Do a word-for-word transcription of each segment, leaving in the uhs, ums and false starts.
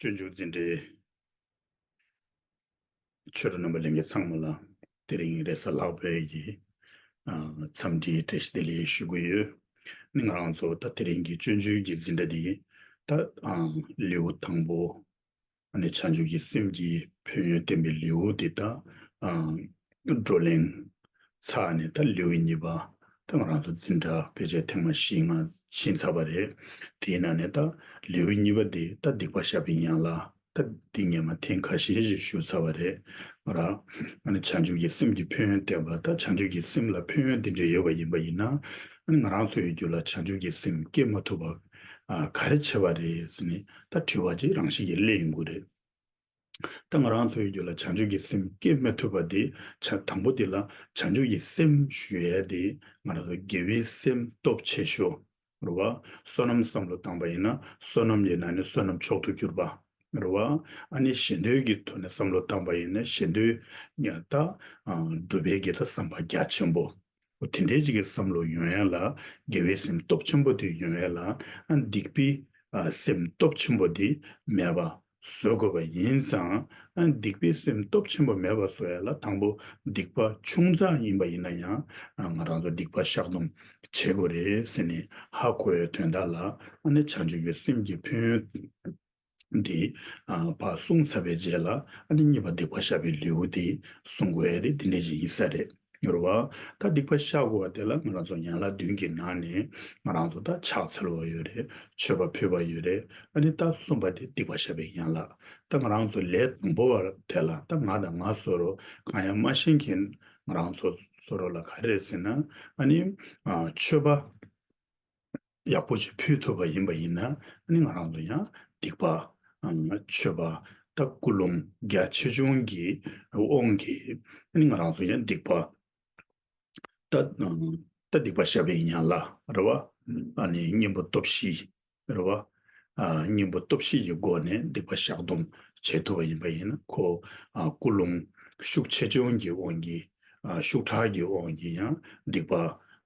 སྤྱོད་འཇུག་འཛིན་གྲྭའི་ཆོས་གྲོགས་རྣམ་པ་ལྷན་རྒྱས་ཚང་མ་ལ་དེ་རིང་རེས་གཟའ་ལྷག་པའི་གི་ཨ་འཚམས་འདྲིའི་བཀྲ་ཤིས་བདེ་ལེགས་ཞུ་གི་ཡོད། ནི་ང་རང་ཚོ་ད་དེ་རིང་གི་སྤྱོད་འཇུག་གི་འཛིན་གྲྭ་འདི་ད་ཨ་ལེའུ་དང་པོ། ཨ་ནི་བྱང་ཆུབ་ཀྱི་སེམས་ཀྱི་ཕན་ཡོན་བསྟན་པའི་ལེའུ་འདི་དག་ཨང་བགྲོ་གླེང་ཚར་ནས། ད་ལེའུ་གཉིས་པ་ད་ང་རང་ཚོ་འཛིན་གྲྭ་ཕལ་ཆེར་ཐེངས་མ་བཞི་ལྔ་ཕྱིན་ཚར་བ་རེད། དེའི་ནང་ནས་ད་ལེའུ་གཉིས་པ་འདི་ད་སྡིག་པ་བཤགས་པའི་ཡན་ལག་ད་འདི་སྔོན་མ་ཐེངས་ཁ་ཤས་ཤིག་ཞུས་ཚར་བ་རེད། ང་རང་ཨ་ནི་བྱང་ཆུབ་ཀྱི་སེམས་ཀྱི་ཕན་ཡོན་བསྟན་པ། ད་བྱང་ཆུབ་ཀྱི་སེམས་ལ་ཕན་ཡོན་འདི་འདྲ་ཡོད་པ་ཡིན་པ་ཡིན་ན། ཨ་ནི་ང་རང་ཚོ་ཡི་རྒྱུད་ལ་བྱང་ཆུབ་ཀྱི་སེམས་སྐྱེ་མ་ཐུབ་པ་ཨ་ག་རེ་བྱས་པ་རེད་ཟེར་ནས་ད་དྲི་བ་ཅིག་རང་བཞིན་གྱིས་སླེབས་ཡོང་གི་རེད། ད་ང་རང་ཚོའི་རྒྱུད་ལ་བྱང་ཆུབ་ཀྱི་སེམས་སྐྱེ་མ་ཐུབ་པ་དེ་ཆ་དང་པོ་དེ་ལ་བྱང་ཆུབ་ཀྱི་སེམས་ཞུ་ཡས་དེ་ང་རང་ཚོ་དགེ་བའི་སེམས་སྟོབས་ཆེ་ཤོས་རེད་བ། བསོད་ནམས་བསམ་བློ་བཏང་པ་ཡིན་ན་བསོད་ནམས་ཀྱི་ནང་ནས་བསོད་ནམས་མཆོག་ཏུ་གྱུར་པ་རེད་བ། ཨ་ནི་གཞན་དོན་གྱི་ཐོག་ནས་བསམ་བློ་བཏང་པ་ཡིན་ན་གཞན་དོན་ཡང་ད་ཨ་སྒྲུབ་པའི་གི་ད་བསམ་པ་རྒྱ་ཆེན་པོ། འོ་དེ་འདྲའི་ཅིག་གི་བསམ་བློ་ཡོང་ཡ་ལ་དགེ་བའི་སེམས་སྟོབས་ཆེན་པོ་དེ་ཡོང་ཡ་ལ་ཨ་སྡིག་པའི་ཨ་སེམས་སྟོབས་ཆེན་པོ་དེ་མེད་པ་བཟོ་དགོས་པ་ཡིན་ཙང་། ཨ་སྡིག་པའི་སེམས་སྟོབས་ཆེན་པོ་མེད་པ་བཟོ་ཡ་ལ་དང་པོ་སྡིག་པ་ཆུང་ཙག་ཡིན་པ་ཡིན་ན་ཡང་ཨ་ང་རང་ཚོ་སྡིག་པ་བཤགས་སྡོམ་བྱེད་དགོས་རེད་ཟེར་ནས་ཧ་གོ་ཡའི་དོན་དག་ལ། ཨ་ནི་བྱང་ཆུབ་ཀྱི་སེམས་ཀྱི་ཕན་ཡོན་འདི་ཨ་ཕར་གསུངས་ཚར་བའི་རྗེས་ལ། ཨ་ནི་གཉིས་པ་སྡིག་པ་བཤགས་པའི་ལེའུ་འདི་གསུང་དགོས་ཡ་དེ་འདི་འདྲ་ཞིག་ཡིན་ས་རེད། ཡོད་རེད་བ། ད་སྡིག་པ་བཤགས་དགོས་པ་དེ་ལ་ང་རང་ཚོ་ཡན་ལག་བདུན་གྱི་ནང་ནས་ང་རང་ཚོ་ད་ཕྱག་འཚལ་བ་ཡོད་རེད། མཆོད་པ་ཕུལ་བ་ཡོད་རེད། ཨ་ནི་ད་གསུམ་པ་དེ་སྡིག་པ་བཤགས་པའི་ཡན་ལག་ད་ང་རང་ཚོ་ལས་དང་པོ་བ་དེ་ལ་ད་ང་དང་ང་བཟོ་འདྲ་གང་ཡང་མ་ཤེས་མཁན་ང་རང་ཚོ་བཟོ་འདྲ་ལ་ག་རེ་རེད་ཟེར་ན། ཨ་ནི་ཨ་མཆོད་པ་ཡག་པོ་ཞིག་ཕུལ་ཐུབ་པ་ཡིན་པ་ཡིན་ན། ཨ་ནི་ང་རང་ཚོ་ཡང་སྡིག་པ་ཨ་མཆོད་པ་ད་ཀུན་སློང་རྒྱ་ཆེ་ཆུང་གི་དབང་གིས། ཨ་ནི་ང་རང་ཚོ་ཡང་སྡིག་པ་ད་ཨ་ད་སྡིག་པ་བཤགས་པའི་ཡན་ལག་རེད་བ། ཨ་ནི་གཉེན་པོ་སྟོབས་བཞི་རེད་བ། ཨ་གཉེན་པོ་སྟོབས་བཞི་ཡི་སྒོ་ནས་སྡིག་པ་བཤགས་སྡོམ་བྱེད་ཐུབ་པ་ཡིན་པ་ཡིན་ན། ཁོ་ཨ་ཀུན་སློང་ཤུགས་ཆེ་ཆུང་གི་དབང་གིས། ཨ་ཤུགས་དྲག་གི་དབང་གིས་ཡང་སྡིག་པ་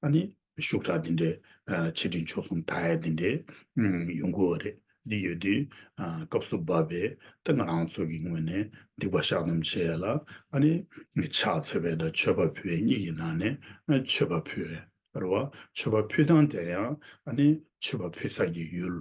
ཨ་ནི་ཤུགས་དྲག་འདི་འདྲའི་ཨ་ཆེ་འབྲིང་ཆུང་གསུམ་དག་ཡ་འདི་འདྲའི་ཨ་ཡོང་གི་ཡོད་རེད། འདི་ཡོད་དུས་ཨ་སྐབས་སུ་བབས་པའི་ད་ང་རང་ཚོ་གི་ངོས་ནས་སྡིག་པ་བཤགས་སྡོམ་བྱེད་ཡ་ལ། ཨ་ནི་ཕྱག་འཚལ་བ་དང་མཆོད་པ་ཕུལ་བའི་གཉིས་ཀྱི་ནང་ནས་ཨ་མཆོད་པ་ཕུལ་བ་རེད་བ། མཆོད་པ་ཕུལ་སྟངས་དེ་ཡང་ཨ་ནི་མཆོད་པ་ཕུལ་ས་ཀྱི་ཡུལ་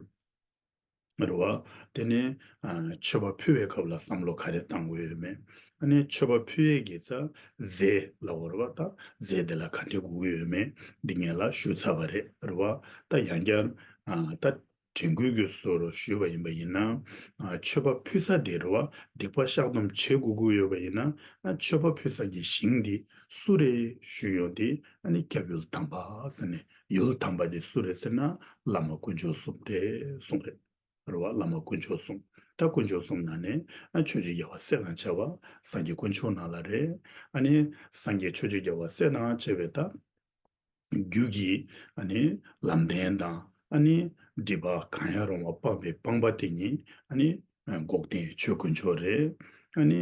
རེད་བ། དེ་ནས་ཨ་མཆོད་པ་ཕུལ་བའི་སྐབས་ལ་བསམ་བློ་ག་རེ་བཏང་དགོས་ཡོད་མེད། ཨ་ནི་མཆོད་པ་ཕུལ་ཡས་ཀྱི་ས་རྫས་ལབ་དགོས་རེད་བ། ད་རྫས་དེ་ལ་ག་འདྲ་དགོས་ཀྱི་ཡོད་མེད་འདི་སྔོན་ལ་ཞུས་ཚར་བ་རེད་རེད་བ། ད་ཡང་བསྐྱར་ཨ་ད་དྲན་སྐུལ་གྱི་བཟོ་འདྲ་ཞུས་པ་ཡིན་པ་ཡིན་ན། ཨ་མཆོད་པ་ཕུལ་ས་དེ་རེད་བ། སྡིག་པ་བཤགས་སྡོམ་བྱེད་དགོས་ཀྱི་ཡོད་པ་ཡིན་ན། ཨ་མཆོད་པ་ཕུལ་ས་ཀྱི་ཞིང་དེ་སུ་རེད་ཞུས་ཡོང་དུས། ཨ་ནི་སྐྱབས་ཡུལ་དམ་པ་ཟེར་ནས། ཡུལ་དམ་པ་དེ་སུ་རེད་ཟེར་ན། བླ་མ་དཀོན་མཆོག་གསུམ་རེད་གསུངས་རེད། རེད་བ། བླ་མ་དཀོན་མཆོག་གསུམ། ད་དཀོན་མཆོག་གསུམ་ནང་ནས་ཨ་ཆོས་རྗེ་རྒྱལ་བ་སྲས་དང་བཅས་པ་སངས་རྒྱས་དཀོན་མཆོག་རྣམས་ལ་རེད། ཨ་ནི་སངས་རྒྱས་ཆོས་རྗེ་རྒྱལ་བ་སྲས་དང་བཅས་པའི་ད་རྒྱུད་ཀྱི་ཨ་ནི་ལམ་བདེན་དང་། ཨ་ནི་སྒྲིབ་པ་གང་ཡང་རུང་བ་སྤངས་པའི་སྤངས་པ་དེ་ཉིད་ཨ་ནི་འགོག་བདེན་ཆོས་དཀོན་མཆོག་རེད། ཨ་ནི་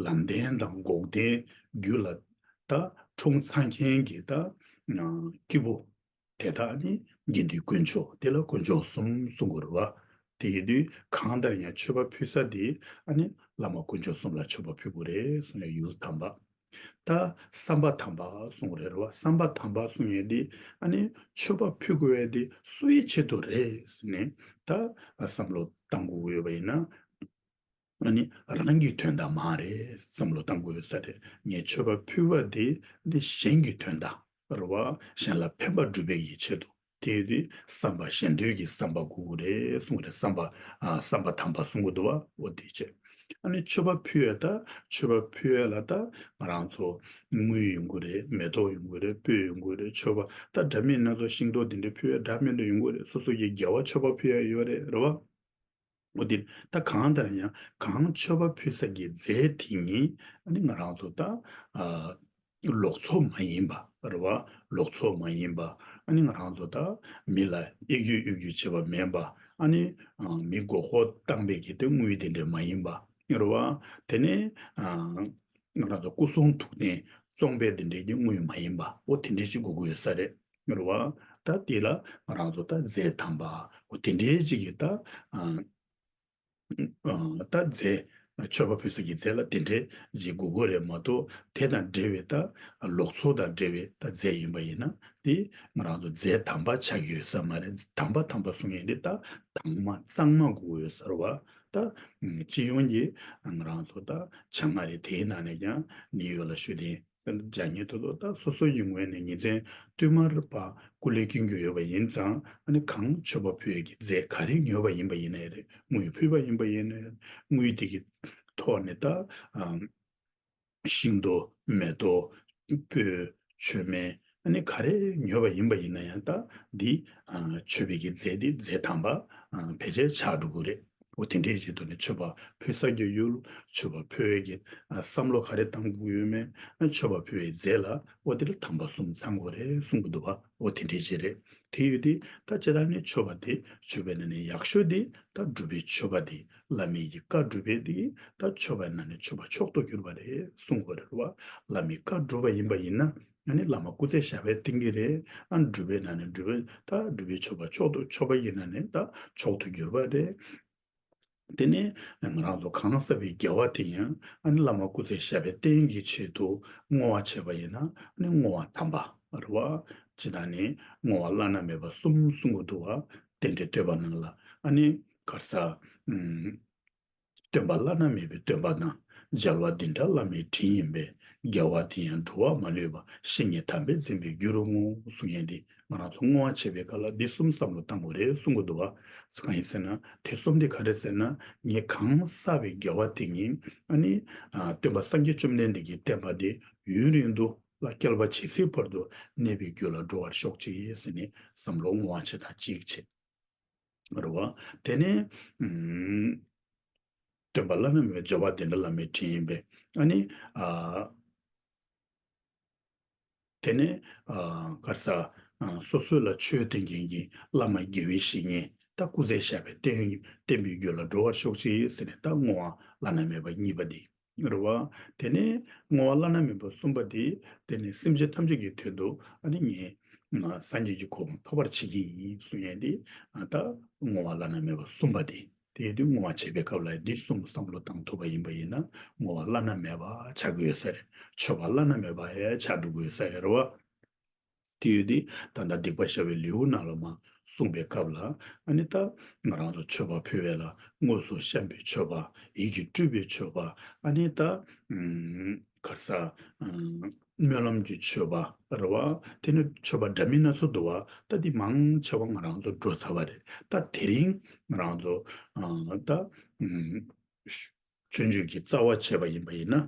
ལམ་བདེན་དང་འགོག་བདེན་རྒྱུད་ལ་ད་འཁྲུངས་ཚར་མཁན་གྱི་ད་སྐྱེས་བུ་དེ་དག་ནི་དགེ་འདུན་དཀོན་མཆོག་དེ་ལ་དཀོན་མཆོག་གསུམ་གསུང་དགོས་རེད་བ། དེ་ཡིན་དུས་གང་ལྟར་ཡང་མཆོད་པ་ཕུལ་ས་དེ་ཨ་ནི་བླ་མ་དཀོན་མཆོག་གསུམ་ལ་མཆོད་པ་ཕུལ་དགོས་རེད་གསུངས་ནས། ཡུལ་དམ་པ། ད་བསམ་པ་དམ་པ་གསུང་དགོས་རེད་བ། བསམ་པ་དམ་པ་གསུང་ཡས་དེ་ཨ་ནི་མཆོད་པ་ཕུལ་དགོས་ཡས་དེ་སུ་ཡི་ཆེད་དུ་རེད་ཟེར་ནས་ད་བསམ་བློ་བཏང་དགོས་ཡོད་པ་ཡིན་ན། ཨ་ནི་རང་གི་དོན་དག་མ་རེད་བསམ་བློ་བཏང་དགོས་ཡོད་ས་རེད། ངས་མཆོད་པ་ཕུལ་བ་དེ་འདི་གཞན་གྱི་དོན་དག་རེད་བ། གཞན་ལ་ཕན་པ་སྒྲུབ་པའི་ཡི་ཆེད་དུ། དེ་ཡོད་དུས་བསམ་པ་གཞན་དོན་གྱི་བསམ་པ་དགོས་ཀྱི་རེད་གསུངས་རེད། བསམ་པ་ཨ་བསམ་པ་དམ་པ་གསུང་གི་འདུག་བ། འོ་དེ་བྱས། ཨ་ནི་མཆོད་པ་ཕུལ་ཡ་ད་མཆོད་པ་ཕུལ་ཡ་ལ་ད་ང་རང་ཚོ་དངུལ་ཡོང་གི་རེད། མེ་ཏོག་ཡོང་གི་རེད། སྤོས་ཡོང་གི་རེད། མཆོད་པ་ད་འདྲ་མིན་སྣ་ཚོགས་ཤིང་ཏོག་དེ་འདྲ་ཕུལ་ཡ་འདྲ་མིན་འདྲ་ཡོང་གི་རེད། སོ་སོ་གི་དགེ་བ་མཆོད་པ་ཕུལ་ཡ་ཡོད་རེད་རེད་བ། འོ་དེ་ད་གང་ལྟར་ཡང་གང་མཆོད་པ་ཕུལ་ས་གི་རྫས་དེ་ཉིད་ཨ་ནི་ང་རང་ཚོ་ད་ཨ་ལོག་འཚོ་མ་ཡིན་པ་རེད་བ། ལོག་འཚོ་མ་ཡིན་པ། ཨ་ནི་ང་རང་ཚོ་ད་མི་ལ་གཡོ་སྒྱུ་གཡོ་སྒྱུ་བྱེད་པ་མིན་པ། ཨ་ནི་ཨ་མི་མགོ་སྐོར་བཏང་པའི་གི་དེ་དངུལ་དེ་འདྲ་མ་ཡིན་པ་རེད་བ། དེ་ནས་ཨ་ང་རང་ཚོ་སྐུ་གསུང་ཐུགས་རྟེན་བཙོང་པའི་དེ་འདྲའི་གི་དངུལ་མ་ཡིན་པ། འོ་དེ་འདྲའི་ཞིག་དགོས་ཀྱི་ཡོད་ས་རེད། རེད་བ། ད་དེ་ལ་ང་རང་ཚོ་ད་རྫས་དམ་པ་འོ་དེ་འདྲའི་ཅིག་གི་ད་ཨ་ ཨ་ད་རྫས། མཆོད་པ་ཕུལ་ས་ཀྱི་རྫས་ལ་དེ་འདྲའི་ཅིག་དགོས་ཀྱི་རེད་མ་གཏོགས། དེ་དང་འབྲེལ་བའི་ད་ལོག་འཚོ་དང་འབྲེལ་བའི་ད་རྫས་ཡིན་པ་ཡིན་ན། དེ་ང་རང་ཚོ་རྫས་དམ་པ་ཆགས་ཡོད་ས་མ་རེད། དམ་པ་དམ་པ་གསུང་ཡས་དེ་ད་དྭངས་མ་གཙང་མ་དགོས་ཡོད་ས་རེད་བ། ད་སྤྱི་ཡོངས་ཀྱི་ང་རང་ཚོ་ད་བྱ་ལྔ་རེད། དེའི་ནང་ནས་ཀྱང་ནི་ཡོད་ལ་ཞུ་དེ། སྦྱར་མཁན་དེ་ཚོ་ད་སོ་སོ་ཡི་ངོས་ནས་ཉིན་མཚན་བསྟུད་མར་ཕར་སྐུ་ལས་སྐྱོན་གྱི་ཡོད་པ་ཡིན་ཙང་། ཨ་ནི་གང་མཆོད་པ་ཕུལ་ཡས་ཀྱི་རྫས་ག་རེ་ཉོས་པ་ཡིན་པ་ཡིན་ན་ཡང་རེད། དངུལ་ཕུལ་བ་ཡིན་པ་ཡིན་ན་ཡང་། དངུལ་དེ་གི་ཐོག་ནས་ད་ཨ་ཤིང་ཏོག་མེ་ཏོག་སྤོས་མཆོད་མེ། ཨ་ནི་ག་རེ་ཉོས་པ་ཡིན་པ་ཡིན་ན་ཡང་། ད་འདི་ཨ་མཆོད་པའི་གི་རྫས་འདི་རྫས་དམ་པ་ཨ་ཕལ་ཆེར་ཆགས་འགྲོ་གི་རེད། འོ་དེ་འདྲའི་ཆེད་དུ་ནས་མཆོད་པ་ཕུལ་ས་ཀྱི་ཡུལ། མཆོད་པ་ཕུལ་བའི་གི་ཨ་བསམ་བློ་ག་རེ་བཏང་དགོས་ཡོད་མེད། ཨ་མཆོད་པ་ཕུལ་བའི་རྫས་ལ་འོ་དེ་ལ་དམ་པ་གསུམ་ཚང་དགོས་རེད་གསུང་གི་འདུག་བ། འོ་དེ་འདྲའི་ཅིག་རེད། དེ་ཡོད་དེ་ད་སྤྱིར་བཏང་ནས་མཆོད་པ་དེ། མཆོད་པའི་ནང་ནས་ཡག་ཤོས་དེ་ད་སྒྲུབ་པའི་མཆོད་པ་དེ། བླ་མའི་གི་བཀའ་སྒྲུབ་པའི་དེ་ད་མཆོད་པའི་ནང་ནས་མཆོད་པ་མཆོག་ཏུ་གྱུར་པ་རེད་གསུང་དགོས་རེད་བ། བླ་མའི་བཀའ་སྒྲུབ་པ་ཡིན་པ་ཡིན་ན། ཨ་ནི་བླ་མ་སྐུ་ཚེ་ཞབས་པད་བརྟན་གྱི་རེད། ཨ་སྒྲུབ་པའི་ནང་ནས་སྒྲུབ་པའི་ད་སྒྲུབ་པའི་མཆོད་པ་མཆོག་ཏུ། མཆོད་པ་ཡི་ནང་ནས་ད་མཆོག་ཏུ་གྱུར་པ་རེད། དེ་ནས་ང་རང་ཚོ་གང་བསགས་པའི་དགེ་བ་དེ་ཡང་། ཨ་ནི་བླ་མ་སྐུ་ཚེ་ཞབས་པད་བརྟན་གྱི་ཆེད་དུ་བསྔོ་བ་བྱས་པ་ཡིན་ན། ཨ་ནི་བསྔོ་བ་དམ་པ་རེད་བ། སྤྱིར་བཏང་ནས་བསྔོ་བ་བླ་ན་མེད་པ་གསུམ་གསུང་གི་འདུག་བ། རྟེན་འབྲེལ་བསྟོད་པ་ནང་ལ། ཨ་ནི་ག་རེ་ཟ། ཨུམ། སྟོན་པ་བླ་ན་མེད་པའི་སྟོན་པ་དང་། མཇལ་བ་འདི་འདྲ་བླ་མའི་དྲིན་ཡིན་པས། དགེ་བ་དེ་ཡང་འགྲོ་བ་མ་ལུས་པ། བཤེས་གཉེན་དམ་པས་འཛིན་པའི་རྒྱུ་རུ་བསྔོ། གསུང་ཡས་འདི་ང་རང་ཚོ་བསྔོ་བ་བྱེད་པའི་སྐབས་ལ་འདི་གསུམ་བསམ་བློ་བཏང་དགོས་རེད་གསུང་གི་འདུག་བ། གང་ཡིན་ཟེར་ན། དེ་གསུམ་དེ་ག་རེ་ཟེར་ན། ངས་གང་བསགས་པའི་དགེ་བ་དེ་ཉིད། ཨ་ནི་ཨ་སྟོན་པ་སངས་རྒྱས་བཅོམ་ལྡན་འདས་ཀྱི་བསྟན་པ་དེ་ཡུན་རིང་དུ་ལ་བསྐལ་པ་ཇི་སྲིད་བར་དུ་གནས་པའི་རྒྱུ་ལ་འགྲོ་བར་ཤོག་ཅིག་ཟེར་ནས་བསམ་བློ་བསྔོ་བ་བྱེད་སྟངས་གཅིག་བྱེད། རེད་བ། དེ་ནས་ཨུམ། སྟོན་པ་བླ་ན་མེད་པ། མཇལ་བ་འདི་འདྲ་བླ་མའི་དྲིན་ཡིན་པས། ཨ་ནི་ཨ་དེ་ནས་ཨ་ག་རེ་ཟ། ཨ་སོ་སོ་ལ་ཆོས་སྟོན་མཁན་གྱི་བླ་མ་དགེ་བའི་བཤེས་གཉེན་ད་སྐུ་ཚེ་ཞབས་པད་བརྟན་བརྟན་པའི་རྒྱུ་ལ་འགྲོ་བར་ཤོག་ཅིག་ཟེར་ནས་ད་བསྔོ་བ་བླ་ན་མེད་པ་གཉིས་པ་འདི། རེད་བ། དེ་ནས་བསྔོ་བ་བླ་ན་མེད་པ་གསུམ་པ་དེ། དེ་ནས་སེམས་ཅན་ཐམས་ཅད་ཀྱི་དོན་དུ་ཨ་ནི་ངས་སངས་རྒྱས་ཀྱི་གོ་འཕང་ཐོབ་པར་བྱེད་ཀྱི་ཡིན་གསུང་ཡས་དེ། ཨ་ད་བསྔོ་བ་བླ་ན་མེད་པ་གསུམ་པ་དེ། དེ་དུས་བསྔོ་བ་བྱེད་པའི་སྐབས་ལ་འདི་གསུམ་བསམ་བློ་བཏང་ཐུབ་པ་ཡིན་པ་ཡིན་ན། བསྔོ་བ་བླ་ན་མེད་པ་ཆགས་ཀྱི་ཡོད་ས་རེད། མཆོད་པ་བླ་ན་མེད་པ་ཡང་ཆགས་འགྲོ་གི་ཡོད་ས་རེད། རེད་བ། དེ་ཡོད་དེ་ད་ལྟ་སྡིག་པ་བཤགས་པའི་ལེའུ་ནང་ལ་མར་གསུངས་པའི་སྐབས་ལ། ཨ་ནི་ད་ང་རང་ཚོ་མཆོད་པ་ཕུལ་བ་ལ་དངོས་སུ་བཤམས་པའི་མཆོད་པ། ཡིད་ཀྱིས་སྤྲུལ་པའི་མཆོད་པ། ཨ་ནི་ད་ཨུམ་ག་རེ་ཟ། ཨུམ་སྨོན་ལམ་གྱི་མཆོད་པ་རེད་བ། དེ་ནས་མཆོད་པ་འདྲ་མིན་སྣ་ཚོགས་འདུག་བ། ད་འདི་མང་ཆེ་བ་ང་རང་ཚོ་འགྲོ་ཚར་བ་རེད། ད་དེ་རིང་ང་རང་ཚོ་ཨ་ད་ཨུམ་སྤྱོད་འཇུག་གི་རྩ་བ་བྱས་པ་ཡིན་པ་ཡིན་ན།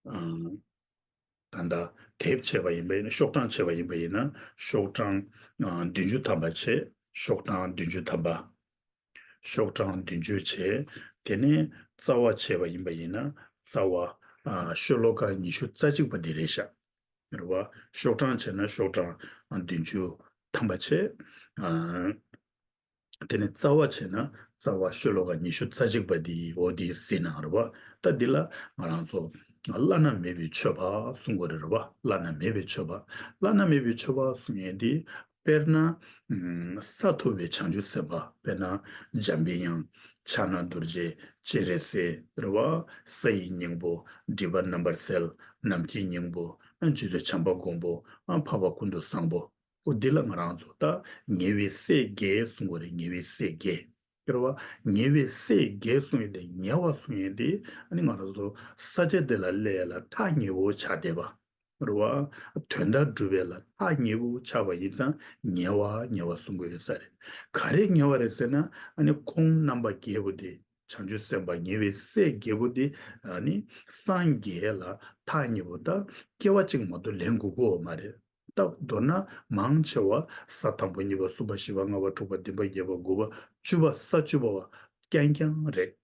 ཨ་ད་ལྟ་དེབ་བྱས་པ་ཡིན་པ་ཡིན་ན། ཤོག་གྲངས་བྱས་པ་ཡིན་པ་ཡིན་ན། ཤོག་གྲངས་ཨ་བདུན་ཅུ་ཐམ་པ་བྱས། ཤོག་གྲངས་བདུན་ཅུ་ཐམ་པ། ཤོག་གྲངས་བདུན་ཅུ་བྱས། དེ་ནས་རྩ་བ་བྱས་པ་ཡིན་པ་ཡིན་ན། རྩ་བ་ཨ་ཤོ་ལོ་ཀ་ཉི་ཤུ་རྩ་གཅིག་པ་འདི་རེད་ཤག། རེད་བ། ཤོག་གྲངས་བྱས་ན་ཤོག་གྲངས་ཨ་བདུན་ཅུ་ཐམ་པ་བྱས། ཨ། དེ་ནས་རྩ་བ་བྱས་ན་རྩ་བ་ཤོ་ལོ་ཀ་ཉི་ཤུ་རྩ་གཅིག་པ་འདི། འོ་འདི་གཟིགས་ན་རེད་བ། ད་འདི་ལ་ང་རང་ཚོ་བླ་ན་མེད་པའི་མཆོད་པ་གསུང་དགོས་རེད། རེད་བ། བླ་ན་མེད་པའི་མཆོད་པ། བླ་ན་མེད་པའི་མཆོད་པ་གསུང་ཡས་འདི། དཔེར་ན་ཨུམ་ས་ཐོབ་པའི་བྱང་ཆུབ་སེམས་དཔའ། དཔེར་ན་འཇམ་པའི་དབྱངས། ཕྱག་ན་རྡོ་རྗེ། སྤྱན་རས་གཟིགས། རེད་བ། ས་ཡི་སྙིང་པོ། སྒྲིབ་པ་རྣམ་པར་སེལ། ནམ་མཁའི་སྙིང་པོ། རྗེ་བཙུན་བྱམས་པ་མགོན་པོ། འཕགས་པ་ཀུན་ཏུ་བཟང་པོ། འོ་འདི་ལ་ང་རང་ཚོ་ད་ཉེ་བའི་སྲས་བརྒྱད་གསུང་དགོས་རེད། ཉེ་བའི་སྲས་བརྒྱད། རེད་བ། ཉེ་བའི་སྲས་བརྒྱད་གསུང་ཡས་དེ། ཉེ་བ་གསུང་ཡས་དེ་ཨ་ནི་ང་རང་ཚོ་ས་ཆ་དེ་ལ་སླེབས་ཡས་ལ་ཐག་ཉེ་བོ་ཆགས་བསྡད་པ། རེད་བ། དོན་དག་སྒྲུབ་ཡས་ལ་ཐག་ཉེ་བོ་ཆགས་པ་ཡིན་ཙང་ཉེ་བ་ཉེ་བ་གསུང་གི་ཡོད་ས་རེད། ག་རེ་ཉེ་བ་རེད་ཟེར་ན། ཨ་ནི་ཁོང་རྣམ་པ་བརྒྱད་པོ་དེ། བྱང་ཆུབ་སེམས་དཔའ་ཉེ་བའི་སྲས་བརྒྱད་པོ་དེ་ཨ་ནི་སངས་རྒྱས་ལ་ཐག་ཉེ་བོ་ད་སྐྱེ་བ་གཅིག་མ་གཏོགས་ལེན་དགོས་ཀྱི་ཡོད་མ་རེད། ད་མདོར་ན་མང་ཆེ་བ་ས་དང་པོ་གཉིས་པ་གསུམ་པ་བཞི་པ་ལྔ་པ་དྲུག་པ་བདུན་པ་བརྒྱད་པ་དགུ་པ་བཅུ་པ་ས་བཅུ་པ་བ་རྐྱང་རྐྱང་རེད།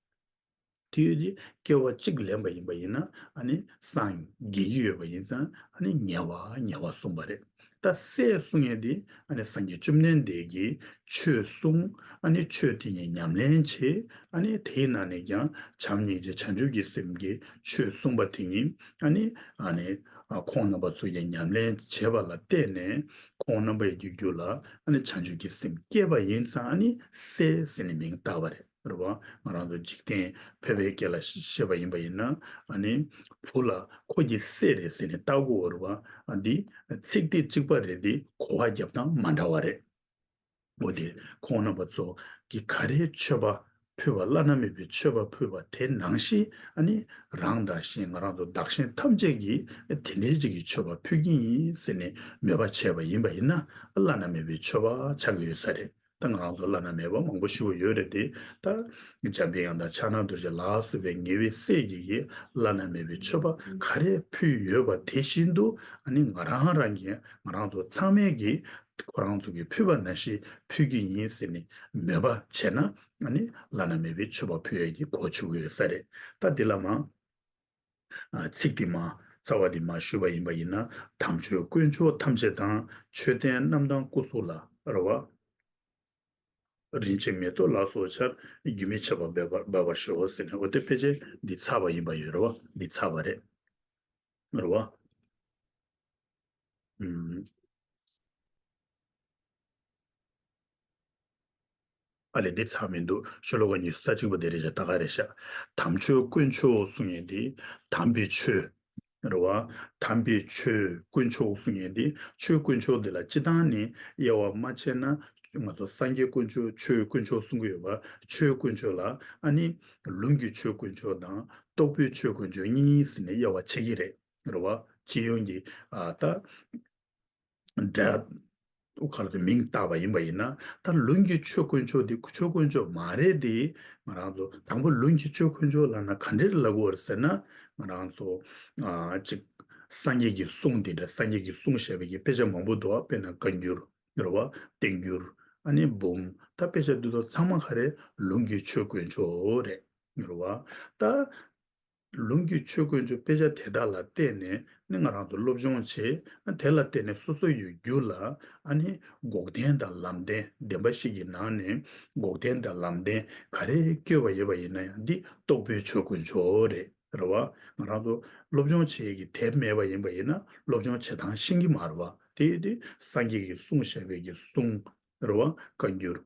དེ་ཡོད་དེ་སྐྱེ་བ་གཅིག་ལེན་པ་ཡིན་པ་ཡིན་ན་ཨ་ནི་སངས་རྒྱས་ཀྱི་ཡོད་པ་ཡིན་ཙང་ཨ་ནི་ཉེ་བ་ཉེ་བ་གསུངས་པ་རེད། ད་སྲས་གསུང་ཡས་དེ་ཨ་ནི་སངས་རྒྱས་བཅོམ་ལྡན་འདས་ཀྱིས་ཆོས་གསུངས། ཨ་ནི་ཆོས་དེ་ཉིད་ཉམས་ལེན་བྱས། ཨ་ནི་དེའི་ནང་ནས་ཀྱང་བྱམས་སྙིང་རྗེ་བྱང་ཆུབ་ཀྱི་སེམས་ཀྱི་ཆོས་གསུངས་པ་དེ་ཉིད་ཨ་ནི་ཨ་ནི་ ཨ་ཁོང་རྣམ་པ་ཚོ་གིས་ཉམས་ལེན་བྱས་པ་ལ་བརྟེན་ནས་ཁོང་རྣམ་པའི་རྒྱུད་རྒྱུད་ལ་ཨ་ནི་བྱང་ཆུབ་ཀྱི་སེམས་སྐྱེས་པ་ཡིན་ཙང་ཨ་ནི་སྲས་ཟེར་ནས་མིང་བཏགས་པ་རེད། རེད་བ། ང་རང་ཚོ་འཇིག་རྟེན་ཕལ་པའི་སྐད་ལ་བཤད་པ་ཡིན་པ་ཡིན་ན་ཨ་ནི་བུ་ལ་ཁོ་གི་སྲས་རེད་ཟེར་ནས་བཏགས་དགོས་རེད་བ། ཨ་འདི་ཚིག་དེ་གཅིག་པ་རེད་དེ་གོ་བ་རྒྱབ་སྟངས་མ་འདྲ་བ་རེད། འོ་དེ་ཁོང་རྣམ་པ་ཚོ་གིས་ག་རེ་མཆོད་པ་ཕུལ་བ་བླ་ན་མེད་པའི་མཆོད་པ་ཕུལ་བ་དེ་ནང་བཞིན་ཨ་ནི་རང་དང་གཞན་ང་རང་ཚོ་བདག་གཞན་ཐམས་ཅད་ཀྱིས་དེ་འདྲའི་ཅིག་གི་མཆོད་པ་ཕུལ་གྱི་ཡིན་ཟེར་ནས་མོས་པ་བྱས་པ་ཡིན་པ་ཡིན་ན་བླ་ན་མེད་པའི་མཆོད་པ་ཆགས་ཀྱི་ཡོད་ས་རེད། ད་ང་རང་ཚོ་བླ་ན་མེད་པ་མང་པོ་ཞིག་ཡོད་རེད་དེ། ད་འཇམ་པའི་དབྱངས་དང་ཕྱག་ན་རྡོ་རྗེ་ལ་སོགས་པའི་ཉེ་བའི་སྲས་ཀྱིས་བླ་ན་མེད་པའི་མཆོད་པ་ག་རེ་ཕུལ་ཡོད་པ་དེ་བཞིན་དུ་ཨ་ནི་ང་རང་རང་གིས་ང་རང་ཚོ་ཚང་མས་ཀྱིས་ཁོ་རང་ཚོ་གིས་ཕུལ་བ་ནང་བཞིན་ཕུལ་གྱི་ཡིན་ཟེར་ནས་མོས་པ་བྱས་ན་ཨ་ནི་བླ་ན་མེད་པའི་མཆོད་པ་ཕུལ་ཡས་ཀྱི་གོ་ཆོད་ཀྱི་ཡོད་ས་རེད། ད་འདི་ལ་མ། ཚིག་འདི་མ་རྩ་བ་འདི་མ་ཞུས་པ་ཡིན་པ་ཡིན་ན་དམ་ཆོས་དཀོན་མཆོག་ཐམས་ཅད་དང་མཆོད་རྟེན་རྣམས་དང་སྐུ་གཟུགས་ལ་རེད་བ། རིན་ཆེན་མེ་ཏོག་ལ་སོགས་ཆར་རྒྱུན་མི་འཆད་པར་འབབ་པར་འབབ་པར་ཤོག་ཟེར་ནས་འོ་དེ་ཕལ་ཆེར་འདི་ཚར་བ་ཡིན་པ་ཡོད་རེད་བ། འདི་ཚར་བ་རེད། རེད་བ། ཨུམ། ཨ་ལས་འདི་ཚར་མི་འདུག་ཤོ་ལོ་ཀ་ཉི་ཤུ་རྩ་གཅིག་པ་དེ་རེད་ཤག་ད་ག་རེད་ཤག་དམ་ཆོས་དཀོན་མཆོག་གསུང་ཡས་འདི་དམ་པའི་ཆོས། རེད་བ། དམ་པའི་ཆོས་དཀོན་མཆོག་གསུང་ཡས་འདི་ཆོས་དཀོན་མཆོག་འདི་ལ་སྤྱི་བཏང་ནས་དབྱེ་བ་མ་ཕྱེ་ན་ང་ཚོ་སངས་རྒྱས་དཀོན་མཆོག་ཆོས་དཀོན་མཆོག་གསུང་གི་ཡོད་པ། ཆོས་དཀོན་མཆོག་ལ་ཨ་ནི་ལུང་གི་ཆོས་དཀོན་མཆོག་དང་རྟོགས་པའི་ཆོས་དཀོན་མཆོག་གཉིས་ཟེར་ནས་དབྱེ་བ་ཕྱེ་གི་རེད། རེད་བ། སྤྱི་ཡོངས་ཀྱི་ཨ་ད། འདྲ། ཁར་དུ་མིང་བཏགས་པ་ཡིན་པ་ཡིན་ན་ད་ལུང་གི་ཆོས་དཀོན་མཆོག་འདི་ཆོས་དཀོན་མཆོག་མ་རེད་དེ། ང་རང་ཚོ་དང་པོ་ལུང་གི་ཆོས་དཀོན་མཆོག་ལབ་ན་ག་འདྲས་ལབ་དགོས་རེད་ཟེར་ན་ང་རང་ཚོ་ཨ་ཅིག་སངས་རྒྱས་ཀྱི་གསུང་དེ་འདྲ་སངས་རྒྱས་ཀྱི་གསུང་བཤད་པའི་གི་དཔེ་ཆ་མང་པོ་འདུག་དཔེར་ན་བཀའ་འགྱུར་རེད་བ། བསྟན་འགྱུར་ཨ་ནི་འབུམ་ད་དཔེ་ཆ་འདི་ཚོ་ཚང་མ་ག་རེ་ལུང་གི་ཆོས་དཀོན་མཆོག་རེད། རེད་བ། ད། ལུང་གི་ཆོས་དཀོན་མཆོག་དཔེ་ཆ་དེ་དག་ལ་བརྟེན་ནས་ནི་ང་རང་ཚོ་སློབ་སྦྱོང་བྱེད། དེ་ལ་བརྟེན་ནས་སོ་སོ་ཡི་རྒྱུད་ལ་ཨ་ནི་འགོག་བདེན་དང་ལམ་བདེན་བདེན་པ་བཞི་གི་ནང་ནས་འགོག་བདེན་དང་ལམ་བདེན་ག་རེ་བཀོད་པ་ཡོད་པ་ཡིན་ན་ཡང་འདི་རྟོགས་པའི་ཆོས་དཀོན་མཆོག་རེད། རེད་བ། ང་རང་ཚོ་སློབ་སྦྱོང་བྱེད་ཀྱི་དེབ་མེད་པ་ཡིན་པ་ཡིན་ན་སློབ་སྦྱོང་བྱེད་སྟངས་ཤེས་ཀྱི་མ་རེད་བ། དེ་དེ་སངས་རྒྱས་ཀྱི་གསུང་བཤད་པའི་གི་གསུང་རེད་བ། བཀའ་འགྱུར།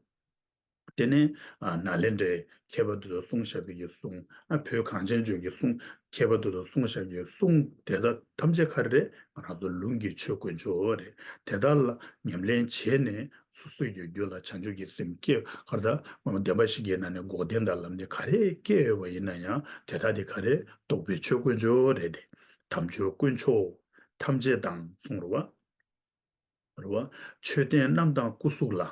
དེ་ནས་ཨ་ནཱ་ལེནྡྲའི་མཁས་པ་དེ་ཚོ་གསུང་བཤད་པའི་གི་གསུང་། ཨ་བོད་གངས་ཅན་ལྗོངས་ཀྱི་གསུང་མཁས་པ་དེ་ཚོ་གསུང་བཤད་པའི་གི་གསུང་དེ་དག་ཐམས་ཅད་ག་རེ་རེད། ང་རང་ཚོ་ལུང་གི་ཆོས་དཀོན་མཆོག་རེད། དེ་དག་ལ་ཉམས་ལེན་བྱས་ནས་སོ་སོའི་རྒྱུད་ལ་བྱང་ཆུབ་ཀྱི་སེམས་སྐྱེ་གར་ཟ་བདེན་པ་བཞི་གི་ནང་ནས་འགོག་བདེན་དང་ལམ་བདེན་ག་རེ་སྐྱེ་ཡོད་པ་ཡིན་ན་ཡང་དེ་དག་དེ་ག་རེ་རྟོགས་པའི་ཆོས་དཀོན་མཆོག་རེད་དེ། དམ་ཆོས་དཀོན་མཆོག་ཐམས་ཅད་དང་གསུང་རུ་བ། རེད་བ། མཆོད་རྟེན་རྣམས་དང་སྐུ་གཟུགས་ལ།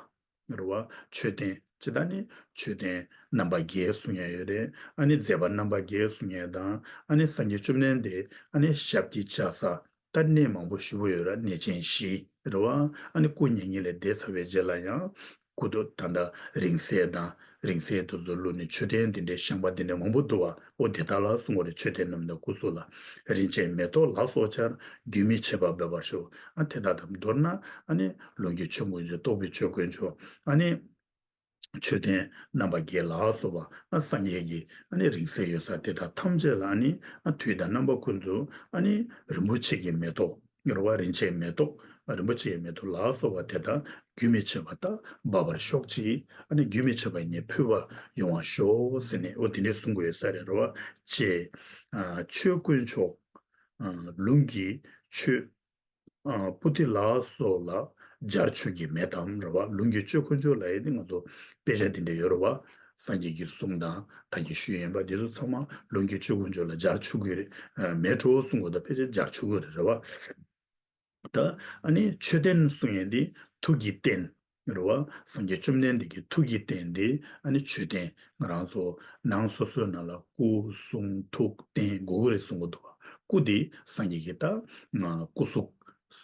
རེད་བ། མཆོད་རྟེན་ཇི་ལྟར་ནི་མཆོད་རྟེན་རྣམ་པ་བརྒྱད་གསུང་ཡ་ཡོད་རེད། ཨ་ནི་མཛད་པ་རྣམ་པ་བརྒྱད་གསུང་ཡ་དང་ཨ་ནི་སངས་རྒྱས་བཅོམ་ལྡན་འདས་ཨ་ནི་ཞབས་ཀྱིས་བཅགས་ས་ད་གནས་མང་པོ་ཞེ་པོ་ཡོད་ར་གནས་ཆེན་བཞི་རེད་བ། ཨ་ནི་སྐུ་མྱ་ངན་ལས་འདས་ཚར་བའི་རྗེས་ལ་ཡང་སྐུ་ཐོག་ད་ལྟ་རིང་བསྲེལ་དང་རིང་བསྲེལ་དུ་བཟོ་ལུགས་ནི་མཆོད་རྟེན་འདི་འདྲའི་བཤམས་པ་འདི་འདྲའི་མང་པོ་འདུག་བ། ཨོ་དེ་དག་ལ་གསུང་བ་རེད། མཆོད་རྟེན་རྣམས་དང་སྐུ་གཟུགས་ལ། རིན་ཆེན་མེ་ཏོག་ལ་སོགས་ཆར་རྒྱུན་མི་འཆད་པར་འབབ་པར་ཤོག་ཨ་དེ་དག་དང་མདོར་ན་ཨ་ནི་ལུང་གི་ཆོས་དཀོན་མཆོག་རྟོགས་པའི་ཆོས་དཀོན་མཆོག་ཨ་ནི་མཆོད་རྟེན་རྣམ་པ་བརྒྱད་ལ་སོགས་པ་ཨ་སངས་རྒྱས་ཀྱི་ཨ་ནི་རིང་བསྲེལ་ཡོད་ས་དེ་དག་ཐམས་ཅད་ལ་ཨ་ནི་ཨ་དུས་དང་རྣམ་པ་ཀུན་ཏུ་ཨ་ནི་རིན་པོ་ཆེ་གི་མེ་ཏོག་རེད་བ། རིན་ཆེན་མེ་ཏོག་རིན་པོ་ཆེའི་མེ་ཏོག་ལ་སོགས་པ་དེ་དག་རྒྱུན་མི་འཆད་པར་ད་འབབ་པར་ཤོག་ཅིག་ཨ་ནི་རྒྱུན་མི་འཆད་པར་ངས་ཕུལ་བར་ཡོང་བར་ཤོག་ཟེར་ནས་འོ་དེ་འདྲས་གསུང་གི་ཡོད་ས་རེད། རེད་བ། ཅེས། ཨ་ཆོས་དཀོན་མཆོག་ཨ་ལུང་གི་ཆོས། ཨ་པོ་ཏི་ལ་སོགས་ལ་སྦྱར་ཆོག་གི་མེད་དམ། རེད་བ། ལུང་གི་ཆོས་དཀོན་མཆོག་ལ་ཡིན་ཏེ་ང་ཚོ་དཔེ་ཆ་དེ་འདྲས་ཡོད་རེད་བ། སངས་རྒྱས་ཀྱི་གསུང་དང་ད་གིན་ཞུས་ཡིན་པ་འདི་ཚོ་ཚང་མ་ལུང་གི་ཆོས་དཀོན་མཆོག་ལ་སྦྱར་ཆོག་གི་རེད། ཨ་མེད་འགྲོ་གསུང་དགོས་ད་དཔེ་ཆ་སྦྱར་ཆོག་གི་རེད། རེད་བ། ད་ཨ་ནི་མཆོད་རྟེན་གསུང་ཡས་འདི་ཐུགས་ཀྱི་རྟེན་རེད་བ། སངས་རྒྱས་བཅོམ་ལྡན་འདས་ཀྱི་ཐུགས་ཀྱི་རྟེན་འདི་ཨ་ནི་མཆོད་རྟེན་ང་རང་ཚོ་ནང་སོ་སོའི་ནང་ལ་སྐུ་གསུང་ཐུགས་རྟེན་དགོས་ཀྱི་རེད་གསུང་གི་འདུག་བ། སྐུ་འདི་སངས་རྒྱས་ཀྱི་ད་སྐུ་གཟུགས་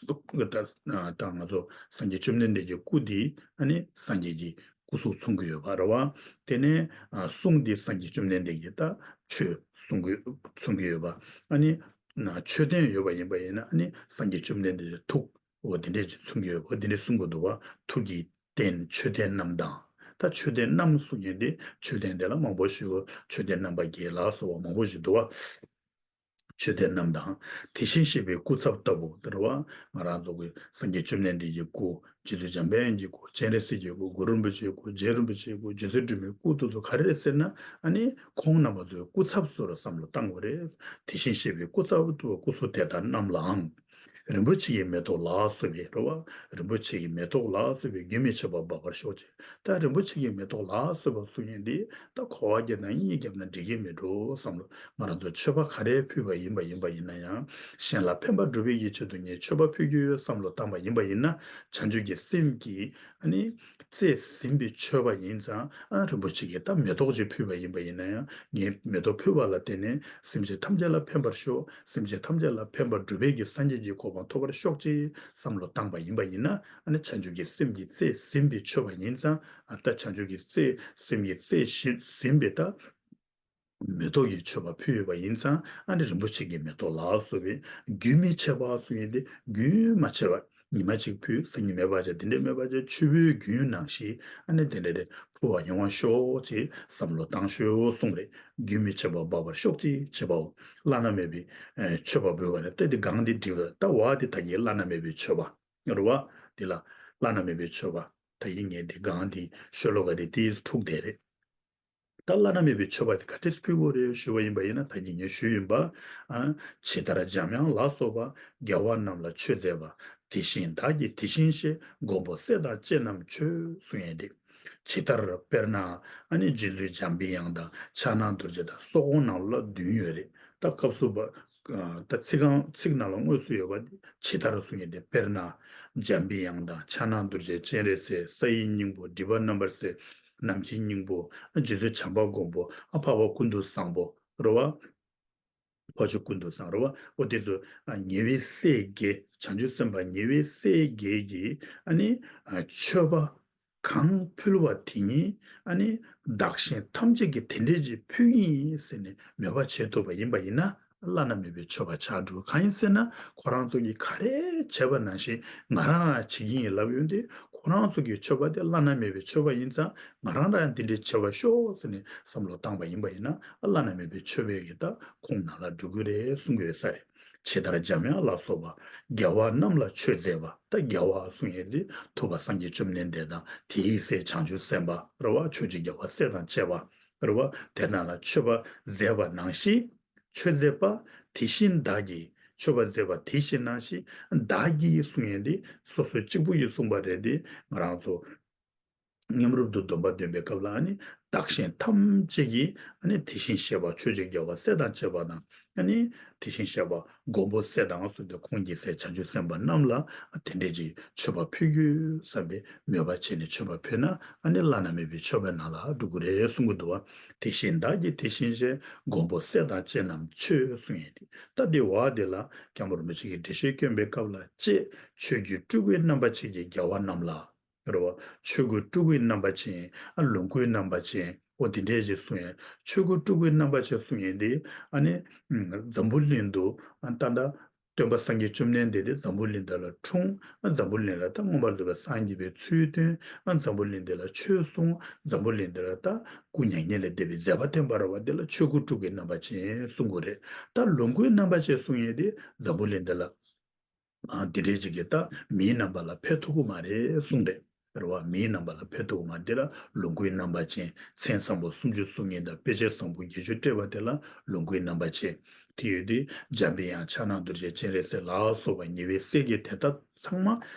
ད་ང་ཚོ་སངས་རྒྱས་བཅོམ་ལྡན་འདས་ཀྱི་སྐུ་འདི་ཨ་ནི་སངས་རྒྱས་ཀྱི་སྐུ་གཟུགས་མཚོན་གྱི་ཡོད་པ་རེད་བ། དེ་ནས་གསུང་འདི་སངས་རྒྱས་བཅོམ་ལྡན་འདས་ཀྱི་ད་ཆོས་གསུང་གི་མཚོན་གྱི་ཡོད་པ། ཨ་ནི་ན་མཆོད་རྟེན་ཡོད་པ་ཡིན་པ་ཡིན་ན་ཨ་ནི་སངས་རྒྱས་བཅོམ་ལྡན་འདས་ཀྱི་ཐུགས་འོ་དེ་འདྲས་ཀྱི་མཚོན་གྱི་ཡོད་པ་དེ་འདྲས་གསུང་གི་འདུག་བ། ཐུགས་ཀྱི་རྟེན་མཆོད་རྟེན་རྣམས་དང་། ད་མཆོད་རྟེན་རྣམས་གསུང་མཁན་དེ་མཆོད་རྟེན་དེ་ལ་མང་པོ་ཞིག་མཆོད་རྟེན་རྣམ་པ་བརྒྱད་ལ་སོགས་པ་མང་པོ་ཞིག་འདུག་བ། མཆོད་རྟེན་རྣམས་དང་། དེ་བཞིན་གཤེགས་པའི་སྐུ་ཚབ་ལྟ་བུ་དེ་རེད་བ། ང་རང་ཚོ་གི་སངས་རྒྱས་བཅོམ་ལྡན་འདས་ཀྱི་སྐུ། རྗེ་བཙུན་འཇམ་དཔལ་དབྱངས་ཀྱི་སྐུ། སྤྱན་རས་གཟིགས་ཀྱི་སྐུ། གུ་རུ་རིན་པོ་ཆེའི་སྐུ། རྗེ་རིན་པོ་ཆེའི་སྐུ། རྗེ་བཙུན་སྒྲོལ་མའི་སྐུ་དེ་ཚོ་ག་རེ་རེད་ཟེར་ན། ཨ་ནི་ཁོང་རྣམ་པ་ཚོའི་སྐུ་ཚབ་ཚོ་ལ་བསམ་བློ་བཏང་དགོས་རེད། དེ་བཞིན་གཤེགས་པའི་སྐུ་ཚབ་ཏུ་སྐུ་གཟུགས་དེ་དག་རྣམས་ལའང་། རིན་པོ་ཆེ་གི་མེ་ཏོག་ལ་སོགས་པའི་རེད་བ། རིན་པོ་ཆེ་གི་མེ་ཏོག་ལ་སོགས་པའི་རྒྱུན་མི་འཆད་པ་འབབ་པར་ཤོག་ཅེས། ད་རིན་པོ་ཆེ་གི་མེ་ཏོག་ལ་སོགས་པ་གསུང་མཁན་འདི་ད་གོ་བ་བརྒྱབ་ན་གཉིད་བརྒྱབ་ན་འགྲིག་གི་མི་འགྲོ་བསམ་བློ། ང་རང་ཚོ་མཆོད་པ་ག་རེ་ཕུལ་བ་ཡིན་པ་ཡིན་པ་ཡིན་ན་ཡང་། གཞན་ལ་ཕན་པ་སྒྲུབ་པའི་ཡིད་ཆེད་དུ་ངས་མཆོད་པ་ཕུལ་རྒྱུ་ཡོད་བསམ་བློ་བཏང་པ་ཡིན་པ་ཡིན་ན། བྱང་ཆུབ་ཀྱི་སེམས་ཀྱིས་ཨ་ནི་རྩེས་ཟིན་པའི་མཆོད་པ་ཡིན་ཙང་། ཨ། རིན་པོ་ཆེ་གི་ད་མེ་ཏོག་ཅིག་ཕུལ་བ་ཡིན་པ་ཡིན་ན་ཡང་། ངས་མེ་ཏོག་ཕུལ་བ་ལ་བརྟེན་ནས་སེམས་ཅན་ཐམས་ཅད་ལ་ཕན་པར་ཤོག་སེམས་ཅན་ཐམས་ཅད་ལ་ཕན་པ་སྒྲུབ་པའི་གི་སངས་རྒྱས་ཀྱི་གོ་འཕང་ཐོབ་པར་ཤོག་ཅེས་བསམ་བློ་བཏང་པ་ཡིན་པ་ཡིན་ན། ཨ་ནི་བྱང་ཆུབ་ཀྱི་སེམས་ཀྱིས་རྩེས་ཟིན་པའི་མཆོད་པ་ཡིན་ཙང་། ཨ། ད་བྱང་ཆུབ་ཀྱི་རྩེས་སེམས་ཀྱིས་རྩེས་ཟིན་པའི་ད་མེ་ཏོག་གི་མཆོད་པ་ཕུལ་ཡོད་པ་ཡིན་ཙང་། ཨ་ནི་རིན་པོ་ཆེ་གི་མེ་ཏོག་ལ་སོགས་པའི་རྒྱུན་མི་འཆད་པ་གསུང་མཁན་དེ། རྒྱུན་མ་ཆད་པ། ཉི་མ་གཅིག་ཕུལ། སང་ཉིན་མེད་པ་བྱས། དེ་འདྲས་མེད་པ་བྱས། ཆུ་བོའི་རྒྱུན་ནང་བཞིན་ཨ་ནི་དེ་འདྲས་རེ་ཕུལ་བ་ཡོང་བ་ཤོག་ཅེས་བསམ་བློ་བཏང་ཤོག་གསུངས་རེད། རྒྱུན་མི་འཆད་པ་འབབ་པར་ཤོག་ཅེས་བྱེད་པའོ། བླ་ན་མེད་པའི་ཨེ་མཆོད་པ་འབུལ་བ་ནི། ད་དེ་གང་དེ་འགྲིག་ལ། ད་བ་དེ་ད་གིན་བླ་ན་མེད་པའི་མཆོད་པ་རེད་བ། དེ་ལ་བླ་ན་མེད་པའི་མཆོད་པ། ད་གིན་ངས་དེ་གང་དེ་ཤོ་ལོ་ཀ་དེ་དེས་འཁྲུགས་བསྡད་རེད། ད་བླ་ན་མེད་པའི་མཆོད་པ་དེ་ག་འདྲས་ཕུལ་དགོས་རེད་ཞུ་བ་ཡིན་པ་ཡིན་ན། ད་གིན་ངས་ཞུས་ཡིན་པ། ཨ། ཇི་ལྟར་འཇམ་དབྱངས་ལ་སོགས་པ། རྒྱལ་བ་རྣམས་ལ་མཆོད་མཛད་པ། དེ་བཞིན་བདག་གིས་དེ་བཞིན་གཤེགས། མགོན་པོ་སྲས་དང་བཅས་རྣམས་མཆོད་གསུང་ཡས་དེ། ཇི་ལྟར་དཔེར་ན་ཨ་ནི་རྗེ་བཙུན་འཇམ་པའི་དབྱངས་དང་ཕྱག་ན་རྡོ་རྗེ་དང་སོགས་ཁོང་རྣམས་ལ་བདུན་ཡོད་རེད། ད་སྐབས་སུ་བབ། ཨ། ད་ཚིག་རྐང་ཚིག་ནང་ལ་དངོས་སུ་ཡོད་པ་དེ་ཇི་ལྟར་གསུང་ཡས་དེ། དཔེར་ན་འཇམ་པའི་དབྱངས་དང་། ཕྱག་ན་རྡོ་རྗེ། སྤྱན་རས་གཟིགས། ས་ཡི་སྙིང་པོ། སྒྲིབ་པ་རྣམ་པར་སེལ། ནམ་མཁའི་སྙིང་པོ། རྗེ་བཙུན་བྱམས་པ་མགོན་པོ། ཨ། འཕགས་པ་ཀུན་ཏུ་བཟང་པོ་རེད་བ། འཕགས་མཆོག་ཀུན་ཏུ་བཟང་རེད་བ། འོ་དེ་ཚོ། ཨ། ཉེ་བའི་སྲས་བརྒྱད། བྱང་ཆུབ་སེམས་དཔའ་ཉེ་བའི་སྲས་བརྒྱད་ཀྱིས་ཨ་ནི། ཨ། མཆོད་པ་གང་ཕུལ་བ་དེ་ཉིད་ཨ་ནི་བདག་གཞན་ཐམས་ཅད་ཀྱིས་དེ་འདྲས་ཅིག་ཕུལ་གྱི་ཡིན་ཟེར་ནས་མོས་པ་བྱེད་ཐུབ་པ་ཡིན་པ་ཡིན་ན། བླ་ན་མེད་པའི་མཆོད་པ་ཆགས་འགྲོ། གང་ཡིན་ཟེར་ན། ཁོ་རང་ཚོ་གིས་ག་རེ་བྱས་པ་ནང་བཞིན་ང་རང་རང་བྱེད་ཀྱི་ཡིན་ལབ་ཡོང་དུས། ཁོ་རང་ཚོ་གི་མཆོད་པ་དེ་བླ་ན་མེད་པའི་མཆོད་པ་ཡིན་ཙང་། ང་རང་རང་འདི་འདྲས་བྱེད་པར་ཤོག་ཟེར་ནས་བསམ་བློ་བཏང་པ་ཡིན་པ་ཡིན་ན། བླ་ན་མེད་པའི་མཆོད་པའི་གི་ད་ཁོངས་ནང་ལ་འགྲོ་གི་རེད་གསུང་གི་ཡོད་ས་རེད། ཇི་ལྟར་འཇམ་དབྱངས་ལ་སོགས་པ། རྒྱལ་བ་རྣམས་ལ་མཆོད་མཛད་པ། ད་རྒྱལ་བ་གསུང་ཡས་དེ་ཐུབ་པ་སངས་རྒྱས་བཅོམ་ལྡན་འདས་དང་། དེའི་སྲས་བྱང་ཆུབ་སེམས་དཔའ་རེད་བ། ཆོས་ཀྱི་རྒྱལ་བ་སྲས་དང་བཅས་པ་རེད་བ། དེ་རྣམས་ལ་མཆོད་པ་མཛད་པ་ནང་བཞིན། མཆོད་མཛད་པ། དེ་བཞིན་བདག་གིས། མཆོད་པ་མཛད་པ་དེ་བཞིན་ནང་བཞིན་བདག་གིས་གསུང་ཡས་དེ། སོ་སོ་གཅིག་པུ་ཡིས་གསུངས་པ་རེད་དེ། ང་རང་ཚོ་མཉམ་རུབ་ཏུ་སྡོམ་པ་འདོན་པའི་སྐབས་ལ་ཨ་ནི་བདག་གཞན་ཐམས་ཅད་ཀྱིས་ཨ་ནི་དེ་བཞིན་གཤེགས་པ་ཆོས་ཀྱི་རྒྱལ་བ་སྲས་དང་བཅས་པ་དང་། ཨ་ནི་དེ་བཞིན་གཤེགས་པ་མགོན་པོ་སྲས་དང་གསུངས་ཏེ། ཁོང་གི་སྲས་བྱང་ཆུབ་སེམས་དཔའ་རྣམས་ལ་དེ་འདྲས་ཀྱི་མཆོད་པ་ཕུལ་རྒྱུ་བསམ་པའི་མོས་པ་བྱས་ནས་མཆོད་པ་ཕུལ་ན། ཨ་ནི་བླ་ན་མེད་པའི་མཆོད་པའི་ནང་ལ་འགྲོ་གི་རེད་གསུང་གི་འདུག་བ། དེ་བཞིན་བདག་གིས་དེ་བཞིན་གཤེགས། མགོན་པོ་སྲས་དང་བཅས་རྣམས་མཆོད་གསུང་ཡས་དེ། ད་དེ་བ་དེ་ལ་སྐྱབས་མགོན་རིན་པོ་ཆེ་གིས་འགྲེལ་བཤད་བསྐྱོན་པའི་སྐབས་ལ། ཅེས་ཆོས་ཀྱི་སྤྲུལ་སྐུའི་རྣམ་པ་ཅན་གྱི་རྒྱལ་བ་རྣམས་ལ། རེད་བ། ཆོས་སྐུ་སྤྲུལ་སྐུའི་རྣམ་པ་ཅན། ཨ། ལོངས་སྐུའི་རྣམ་པ་ཅན། འོ་དེ་འདྲས་ཞིག་གསུང་ཡས། ཆོས་སྐུ་སྤྲུལ་སྐུའི་རྣམ་པ་ཅན་གསུང་ཡས་དེ། ཨ་ནི་འཛམ་བུ་གླིང་དུ། ཨ། ད་ལྟ་སྟོན་པ་སངས་རྒྱས་བཅོམ་ལྡན་འདས་དེ་འཛམ་བུ་གླིང་འདི་ལ་འཁྲུངས། ཨ། འཛམ་བུ་གླིང་ལ་ད་མངོན་པར་རྫོགས་པའི་སངས་རྒྱས་པའི་ཚུལ་སྟོན། ཨ། འཛམ་བུ་གླིང་འདི་ལ་ཆོས་གསུངས། འཛམ་བུ་གླིང་འདི་ལ་ད་སྐུ་མྱ་ངན་ལས་འདས་པའི་མཛད་པ་སྟོན་པ་རེད་བ། འདི་ལ་ཆོས་སྐུ་སྤྲུལ་སྐུའི་རྣམ་པ་ཅན་གསུང་གི་རེད། ད་ལོངས་སྐུའི་རྣམ་པ་ཅན་གསུང་ཡས་དེ་འཛམ་བུ་གླིང་འདི་ལ། ཨ། འདི་འདྲས་ཅིག་གིས་ད་མིའི་རྣམ་པ་ལ་ཕེབས་ཐུབ་ཀྱི་མ་རེད་གསུངས་རེད། རེད་བ། མིའི་རྣམ་པ་ལ་ཕེབས་ཐུབ་ཀྱི་མ་རེད། དེ་ལ་ལོངས་སྐུའི་རྣམ་པ་ཅན། མཚན་བཟང་པོ་སུམ་ཅུ་སོ་གཉིས་དང་དཔེ་བྱད་བཟང་པོ་བརྒྱད་ཅུ་སྤྲས་པ་དེ་ལ་ལོངས་སྐུའི་རྣམ་པ་ཅན། དེ་ཡོད་དེ་འཇམ་པའི་དབྱངས། ཕྱག་ན་རྡོ་རྗེ། སྤྱན་རས་གཟིགས་ལ་སོགས་པ་ཉེ་བའི་སྲས་ཀྱི་དེ་དག་ཚང་མ་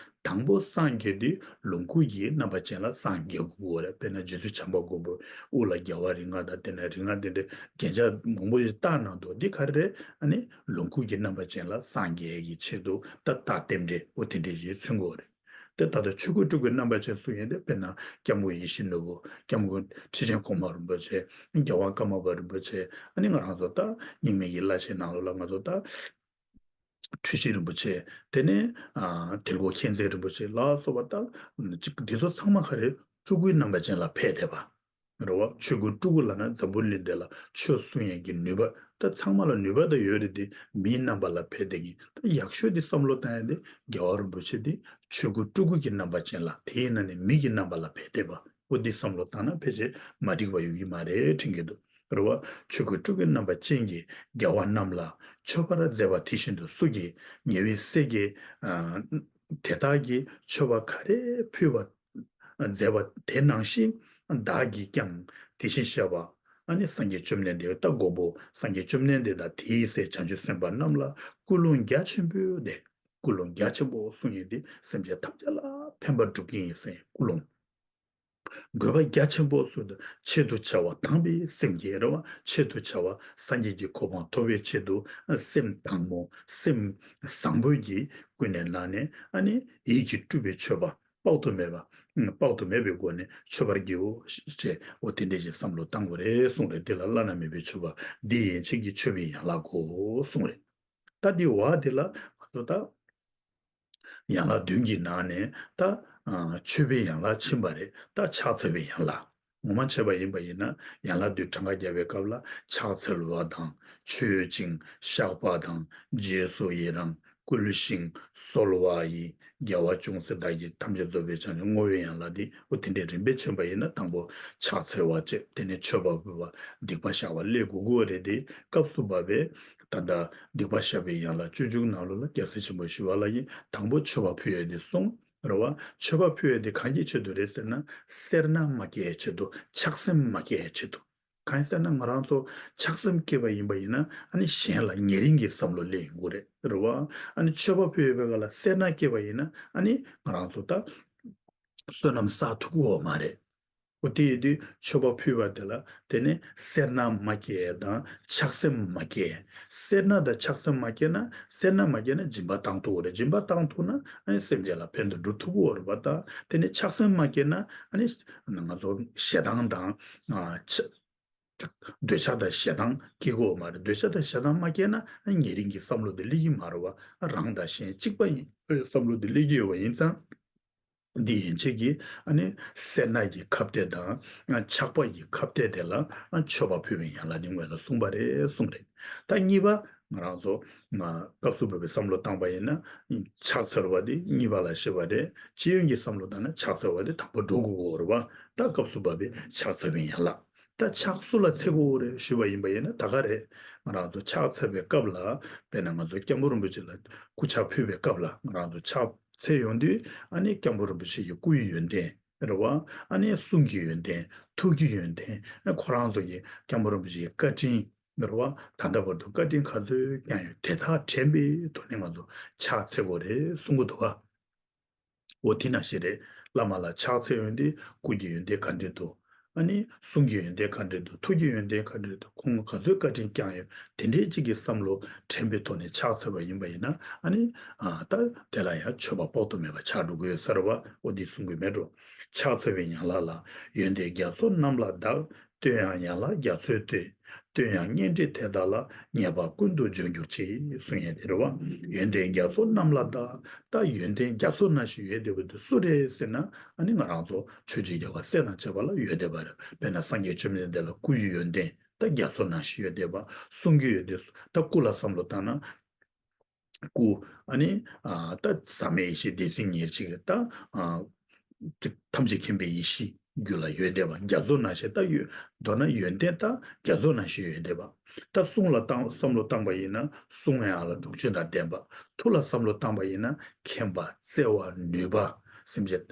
དང་པོ་སངས་རྒྱས་དུས་ལོངས་སྐུ་ཡི་རྣམ་པ་ཅན་ལ་སངས་རྒྱས་དགོས་རེད། དཔེར་ན་རྗེ་བཙུན་བྱམས་པ་མགོན་པོ་དབུ་ལ་རྒྱལ་བ་རིགས་ལྔ་དང་། དེ་ནས་རིགས་ལྔ་དེ་འདྲའི་རྒྱན་ཆ་མང་པོ་ཞིག་བཏགས་གནང་འདུག་འདི་ག་རེ་རེད། ཨ་ནི་ལོངས་སྐུ་གི་རྣམ་པ་ཅན་ལ་སངས་རྒྱས་ཀྱི་ཆེད་དུ་ད་རྟགས་རྟེན་འབྲེལ་འོ་དེ་འདྲས་ཞིག་མཚོན་གྱི་ཡོད་རེད། དེ་ལྟར་ད་ཆོས་སྐུ་སྤྲུལ་སྐུའི་རྣམ་པ་ཅན་གསུང་ཡས་དེ། དཔེར་ན་སྐྱབས་མགོན་ཡིད་བཞིན་ནོར་བུ། སྐྱབས་མགོན་ཁྲི་ཆེན་གོང་མ་རིན་པོ་ཆེ། རྒྱལ་དབང་ཀརྨ་པ་རིན་པོ་ཆེ། ཨ་ནི་ང་རང་ཚོ་ད་རྙིང་མའི་གི་བླ་ཆེན་ནང་ལོགས་ལ་ང་ཚོ་ད་འཁྲུལ་ཞིག་རིན་པོ་ཆེ། དེ་ནས་ཨ་དིལ་མགོ་མཁྱེན་བརྩེ་རིན་པོ་ཆེ་ལ་སོགས་པ་ད་ཅིག་འདི་ཚོ་ཚང་མ་ག་རེ་སྤྲུལ་སྐུའི་རྣམ་པ་ཅན་ལ་ཕེབས་བསྡད་པ། རེད་བ། ཆོས་སྐུ་སྤྲུལ་སྐུ་ལབ་ན་འཛམ་བུ་གླིང་འདི་ལ་ཆོས་གསུང་ཡས་ཀྱི་ནུས་པ། ད་ཚང་མ་ལ་ནུས་པ་ད་ཡོད་རེད་དེ། མིའི་རྣམ་པ་ལ་ཕེབས་བསྡད་མཁན། ད་ཡག་ཤོས་དེ་བསམ་བློ་བཏང་ཡས་དེ་རྒྱལ་བ་རིན་པོ་ཆེ་དེ་ཆོས་སྐུ་སྤྲུལ་སྐུ་གི་རྣམ་པ་ཅན་ལ། དེའི་ནང་ནས་མི་གི་རྣམ་པ་ལ་ཕེབས་བསྡད་པ། འོ་འདི་བསམ་བློ་བཏང་ན་ཕལ་ཆེར་མ་འགྲིག་པ་ཡོང་གི་མ་རེད་དྲན་གྱི་འདུག་རེད་བ། ཆོས་སྐུ་སྤྲུལ་སྐུའི་རྣམ་པ་ཅན་གྱིས་རྒྱལ་བ་རྣམས་ལ་མཆོད་པར་མཛད་པ་དེ་བཞིན་དུ་སུ་གིས་ཉེ་བའི་སྲས་ཀྱིས་ཨ་དེ་དག་གིས་མཆོད་པ་ག་རེ་ཕུལ་བ་མཛད་པ་དེ་ནང་བཞིན་བདག་གིས་ཀྱང་དེ་བཞིན་གཤེགས་པ་ཨ་ནི་སངས་རྒྱས་བཅོམ་ལྡན་འདས། ད་མགོན་པོ་སངས་རྒྱས་བཅོམ་ལྡན་འདས་དང་དེའི་སྲས་བྱང་ཆུབ་སེམས་དཔའ་རྣམས་ལ་ཀུན་སློང་རྒྱ་ཆེན་པོས་ཏེ། ཀུན་སློང་རྒྱ་ཆེན་པོ་གསུང་ཡས་དེ་སེམས་ཅན་ཐམས་ཅད་ལ་ཕན་པ་སྒྲུབ་ཀྱི་ཡིན་ཟེར་ཀུན་སློང་། དགོས་པ་རྒྱ་ཆེན་པོ་གསུངས་ཏེ། ཆེད་དུ་བྱ་བ་དང་པའི་སེམས་ཀྱི་རེ་བ། ཆེད་དུ་བྱ་བ་སངས་རྒྱས་ཀྱི་གོ་འཕང་ཐོབ་པའི་ཆེད་དུ་སེམས་དྭངས་མོ་སེམས་བཟང་པོ་གྱིས་ཀུན་ནས་བསླངས་ནས་ཨ་ནི་ཡིད་ཀྱིས་སྤྲུལ་པའི་མཆོད་པ་དཔག་ཏུ་མེད་པ། དཔག་ཏུ་མེད་པའི་སྒོ་ནས་མཆོད་པར་བགྱིའོ་ཞེས་འོ་དེ་འདྲས་ཀྱི་བསམ་བློ་བཏང་དགོས་རེད་གསུངས་རེད། དེ་ལ་བླ་ན་མེད་པའི་མཆོད་པ་འདི་ཡན་ཆད་ཀྱི་མཆོད་པའི་ཡན་ལག་གོ་གསུངས་རེད། ད་འདི་བ་དེ་ལ་ང་ཚོ་ད་ཡན་ལག་བདུན་གྱི་ནང་ནས་ད་མཆོད་པའི་ཡན་ལག་ཕྱིན་པ་རེད། ད་ཕྱག་འཚལ་བའི་ཡན་ལག་ངོ་མ་བྱས་པ་ཡིན་པ་ཡིན་ན་ཡན་ལག་བདུན་གྲངས་ཀ་བརྒྱབ་པའི་སྐབས་ལ་ཕྱག་འཚལ་བ་དང་མཆོད་ཅིང་བཤགས་པ་དང་རྗེས་སུ་ཡི་རང་བསྐུལ་ཞིང་གསོལ་བ་ཡི་རྒྱལ་བ་ཅུང་ཟད་བདག་གིས་ཐམས་ཅད་རྫོགས་པའི་བྱང་ཆུབ་བསྔོ་བའི་ཡན་ལག་འདི་འོ་དེ་འདྲའི་རིམ་པས་ཕྱིན་པ་ཡིན་ན་དང་པོ་ཕྱག་འཚལ་བ་བྱས། དེ་ནས་མཆོད་པ་ཕུལ་བ། སྡིག་པ་བཤགས་པ་སླེབས་དགོས་ཀྱི་རེད། དེ་སྐབས་སུ་བབས་པའི་ད་ལྟ་སྡིག་པ་བཤགས་པའི་ཡན་ལག་སྤྱོད་འཇུག་ནང་ལོགས་ལ་རྒྱལ་སྲས་ཆེན་པོ་ཞི་བ་ལྷ་ཡིས་དང་པོ་མཆོད་པ་ཕུལ་ཡས་དེ་གསུངས་རེད་བ། མཆོད་པ་ཕུལ་ཡས་དེ་གང་གི་ཆེད་དུ་རེད་ཟེར་ན་སེར་སྣ་མ་སྐྱེ་ཡས་ཆེད་དུ། ཆགས་སེམས་མ་སྐྱེ་ཡས་ཆེད་དུ། གང་ཡིན་ཟེར་ན་ང་རང་ཚོ་ཆགས་སེམས་སྐྱེས་པ་ཡིན་པ་ཡིན་ན་ཨ་ནི་གཞན་ལ་ཉེ་རིང་གི་བསམ་བློ་སླེབས་ཡོང་གི་རེད་རེད་བ། ཨ་ནི་མཆོད་པ་ཕུལ་ཡས་པའི་སྐབས་ལ་སེར་སྣ་སྐྱེས་པ་ཡིན་ན་ཨ་ནི་ང་རང་ཚོ་ད་བསོད་ནམས་བསགས་ཐུབ་ཀྱི་ཡོད་མ་རེད། འོ་དེ་ཡིན་དུས་མཆོད་པ་ཕུལ་བ་དེ་ལ་དེ་ནི་སེར་སྣ་མ་སྐྱེ་དང་ཆགས་སེམས་མ་སྐྱེ། སེར་སྣ་དང་ཆགས་སེམས་མ་སྐྱེ་ན་སེར་སྣ་མ་སྐྱེ་ན་སྦྱིན་པ་བཏང་ཐུབ་ཀྱི་རེད། སྦྱིན་པ་བཏང་ཐུབ་ན་ཨ་ནི་སེམས་ཅན་ལ་ཕན་དུ་འགྲོ་ཐུབ་ཀྱི་ཡོད་རེད་པ། ད་དེ་ནི་ཆགས་སེམས་མ་སྐྱེ་ན་ཨ་ནི་ང་ཚོ་ཞེ་སྡང་དང་ཨ་ཆ་འདོད་ཆགས་དང་ཞེ་སྡང་སྐྱེ་གི་ཡོད་མ་རེད། འདོད་ཆགས་དང་ཞེ་སྡང་མ་སྐྱེ་ན་ཨ་ནི་ཉེ་རིང་གི་བསམ་བློ་དེ་སླེབས་ཀྱི་མ་རེད་བ། རང་དང་གཞན་གཅིག་པ་ཡིན་བསམ་བློ་དེ་སླེབས་ཀྱི་ཡོད་པ་ཡིན་ཙང་། འདི་ཡན་ཆད་ཀྱིས་ཨ་ནི་སེར་སྣ་ཡི་ཁ་གཏད་དང་ཆགས་པ་ཡི་ཁ་གཏད་དེ་ལ་མཆོད་པ་ཕུལ་བའི་ཡན་ལག་འདི་སྔོན་ལ་གསུངས་པ་རེད་གསུངས་རེད། ད་གཉིས་པ་ང་རང་ཚོ་སྐབས་སུ་བབས་པའི་བསམ་བློ་བཏང་པ་ཡིན་ན་ཕྱག་འཚལ་བ་འདི་གཉིས་པ་ལ་བཤད་པ་རེད། སྤྱི་ཡོངས་ཀྱི་བསམ་བློ་བཏང་ན་ཕྱག་འཚལ་བ་འདི་དང་པོ་འགྲོ་དགོས་ཀྱི་ཡོད་རེད་བ། ད་སྐབས་སུ་བབས་པའི་ཕྱག་འཚལ་བའི་ཡན་ལག་ད་ཕྱག་སུ་ལ་འཚལ་དགོས་རེད་ཞུས་པ་ཡིན་པ་ཡིན་ན་ད་ག་རེད། ང་རང་ཚོ་ཕྱག་འཚལ་བའི་སྐབས་ལ་དཔེར་ན་ང་ཚོ་སྐྱབས་མགོན་རིན་པོ་ཆེ་ལ་སྐུ་ཕྱག་ཕུལ་བའི་སྐབས་ལ་ང་རང་ཚོ་ཕྱག་འཚལ་ཡོང་དུས་ཨ་ནི་སྐྱབས་མགོན་རིན་པོ་ཆེ་ཡི་སྐུའི་ཡོན་ཏན་རེད་བ། ཨ་ནི་གསུང་གི་ཡོན་ཏན་ཐུགས་ཀྱི་ཡོན་ཏན་ཨ་ཁོ་རང་ཚོ་གི་སྐྱབས་མགོན་རིན་པོ་ཆེ་ཡི་བཀའ་དྲིན་རེད་བ། ད་ལྟ་བར་དུ་བཀའ་དྲིན་ག་ཚོད་བསྐྱངས་ཡོད་དེ་དག་དྲན་པའི་ཐོག་ནས་ང་ཚོ་ཕྱག་འཚལ་དགོས་རེད་གསུང་གི་འདུག་བ། འོ་དེ་ནང་བཞིན་རེད། བླ་མ་ལ་ཕྱག་འཚལ་ཡོན་ཏན་སྐུ་གི་ཡོན་ཏན་ག་འདྲས་འདུག་ཨ་ནི་གསུང་གི་ཡོན་ཏན་ག་འདྲས་འདུག་ཐུགས་ཀྱི་ཡོན་ཏན་ག་འདྲས་འདུག་ཁོང་ག་ཚོད་བཀའ་དྲིན་བསྐྱངས་ཡོད་དེ་འདྲས་གཅིག་གི་བསམ་བློ་དྲན་པའི་ཐོག་ནས་ཕྱག་འཚལ་བ་ཡིན་པ་ཡིན་ན་ཨ་ནི་ཨ་ད་དེ་ལ་ཡང་མཆོད་པ་དཔག་ཏུ་མེད་པ་ཆགས་འགྲོ་གི་ཡོད་ས་རེད་བ། འོ་འདི་གསུང་གི་མེད་འགྲོ། ཕྱག་འཚལ་བའི་ཡན་ལག་ལ། ཡོན་ཏན་རྒྱ་མཚོ་རྣམས་ལ་བདག་བསྟོད་དབྱངས་ཡན་ལག་རྒྱ་མཚོས་བསྟོད། བསྟོད་དབྱངས་སྙན་སྒྲས་དེ་དག་ལ། ཉེས་པ་ཀུན་ཏུ་སྦྱོང་གྱུར་ཅིག་གསུང་ཡས་དེ་རེད་བ། ཡོན་ཏན་རྒྱ་མཚོ་རྣམས་ལ་བདག་ད་ཡོན་ཏན་རྒྱ་མཚོ་ནང་བཞིན་ཡོད་བསྡད་པ་དེ་སུ་རེད་ཟེར་ན་ཨ་ནི་ང་རང་ཚོ་ཆོས་ཀྱི་རྒྱལ་བ་སྲས་དང་བཅས་པ་ལ་ཡོད་བསྡད་པ་རེད། དཔེར་ན་སངས་རྒྱས་བཅོམ་ལྡན་འདས་ལ་སྐུ་ཡི་ཡོན་ཏན་ད་རྒྱ་མཚོ་ནང་བཞིན་ཡོད་བསྡད་པ། གསུང་གི་ཡོན་ཏན་ད་སྐུ་ལ་བསམ་བློ་བཏང་ན། སྐུ། ཨ་ནི། ཨ་ད་ཟག་མེད་ཡེ་ཤེས་བདེ་སྲུང་ཉེར་གཅིག་ད། ཨ་ཐམས་ཅད་མཁྱེན་པའི་ཡེ་ཤེས་རྒྱུད་ལ་ཡོད་བསྡད་པ་རྒྱ་མཚོ་ནང་བཞིན་ད་ཡོད། མདོར་ན་ཡོན་ཏན་ད་རྒྱ་མཚོ་ནང་བཞིན་ཡོད་བསྡད་པ། ད་གསུང་ལ་བཏང་བསམ་བློ་བཏང་པ་ཡིན་ན་གསུང་ཡན་ལག་དྲུག་ཅུ་དང་ལྡན་པ། ཐུགས་ལ་བསམ་བློ་བཏང་པ་ཡིན་ན་མཁྱེན་པ་བརྩེ་བ་ནུས་པ་སེམས་ཅན།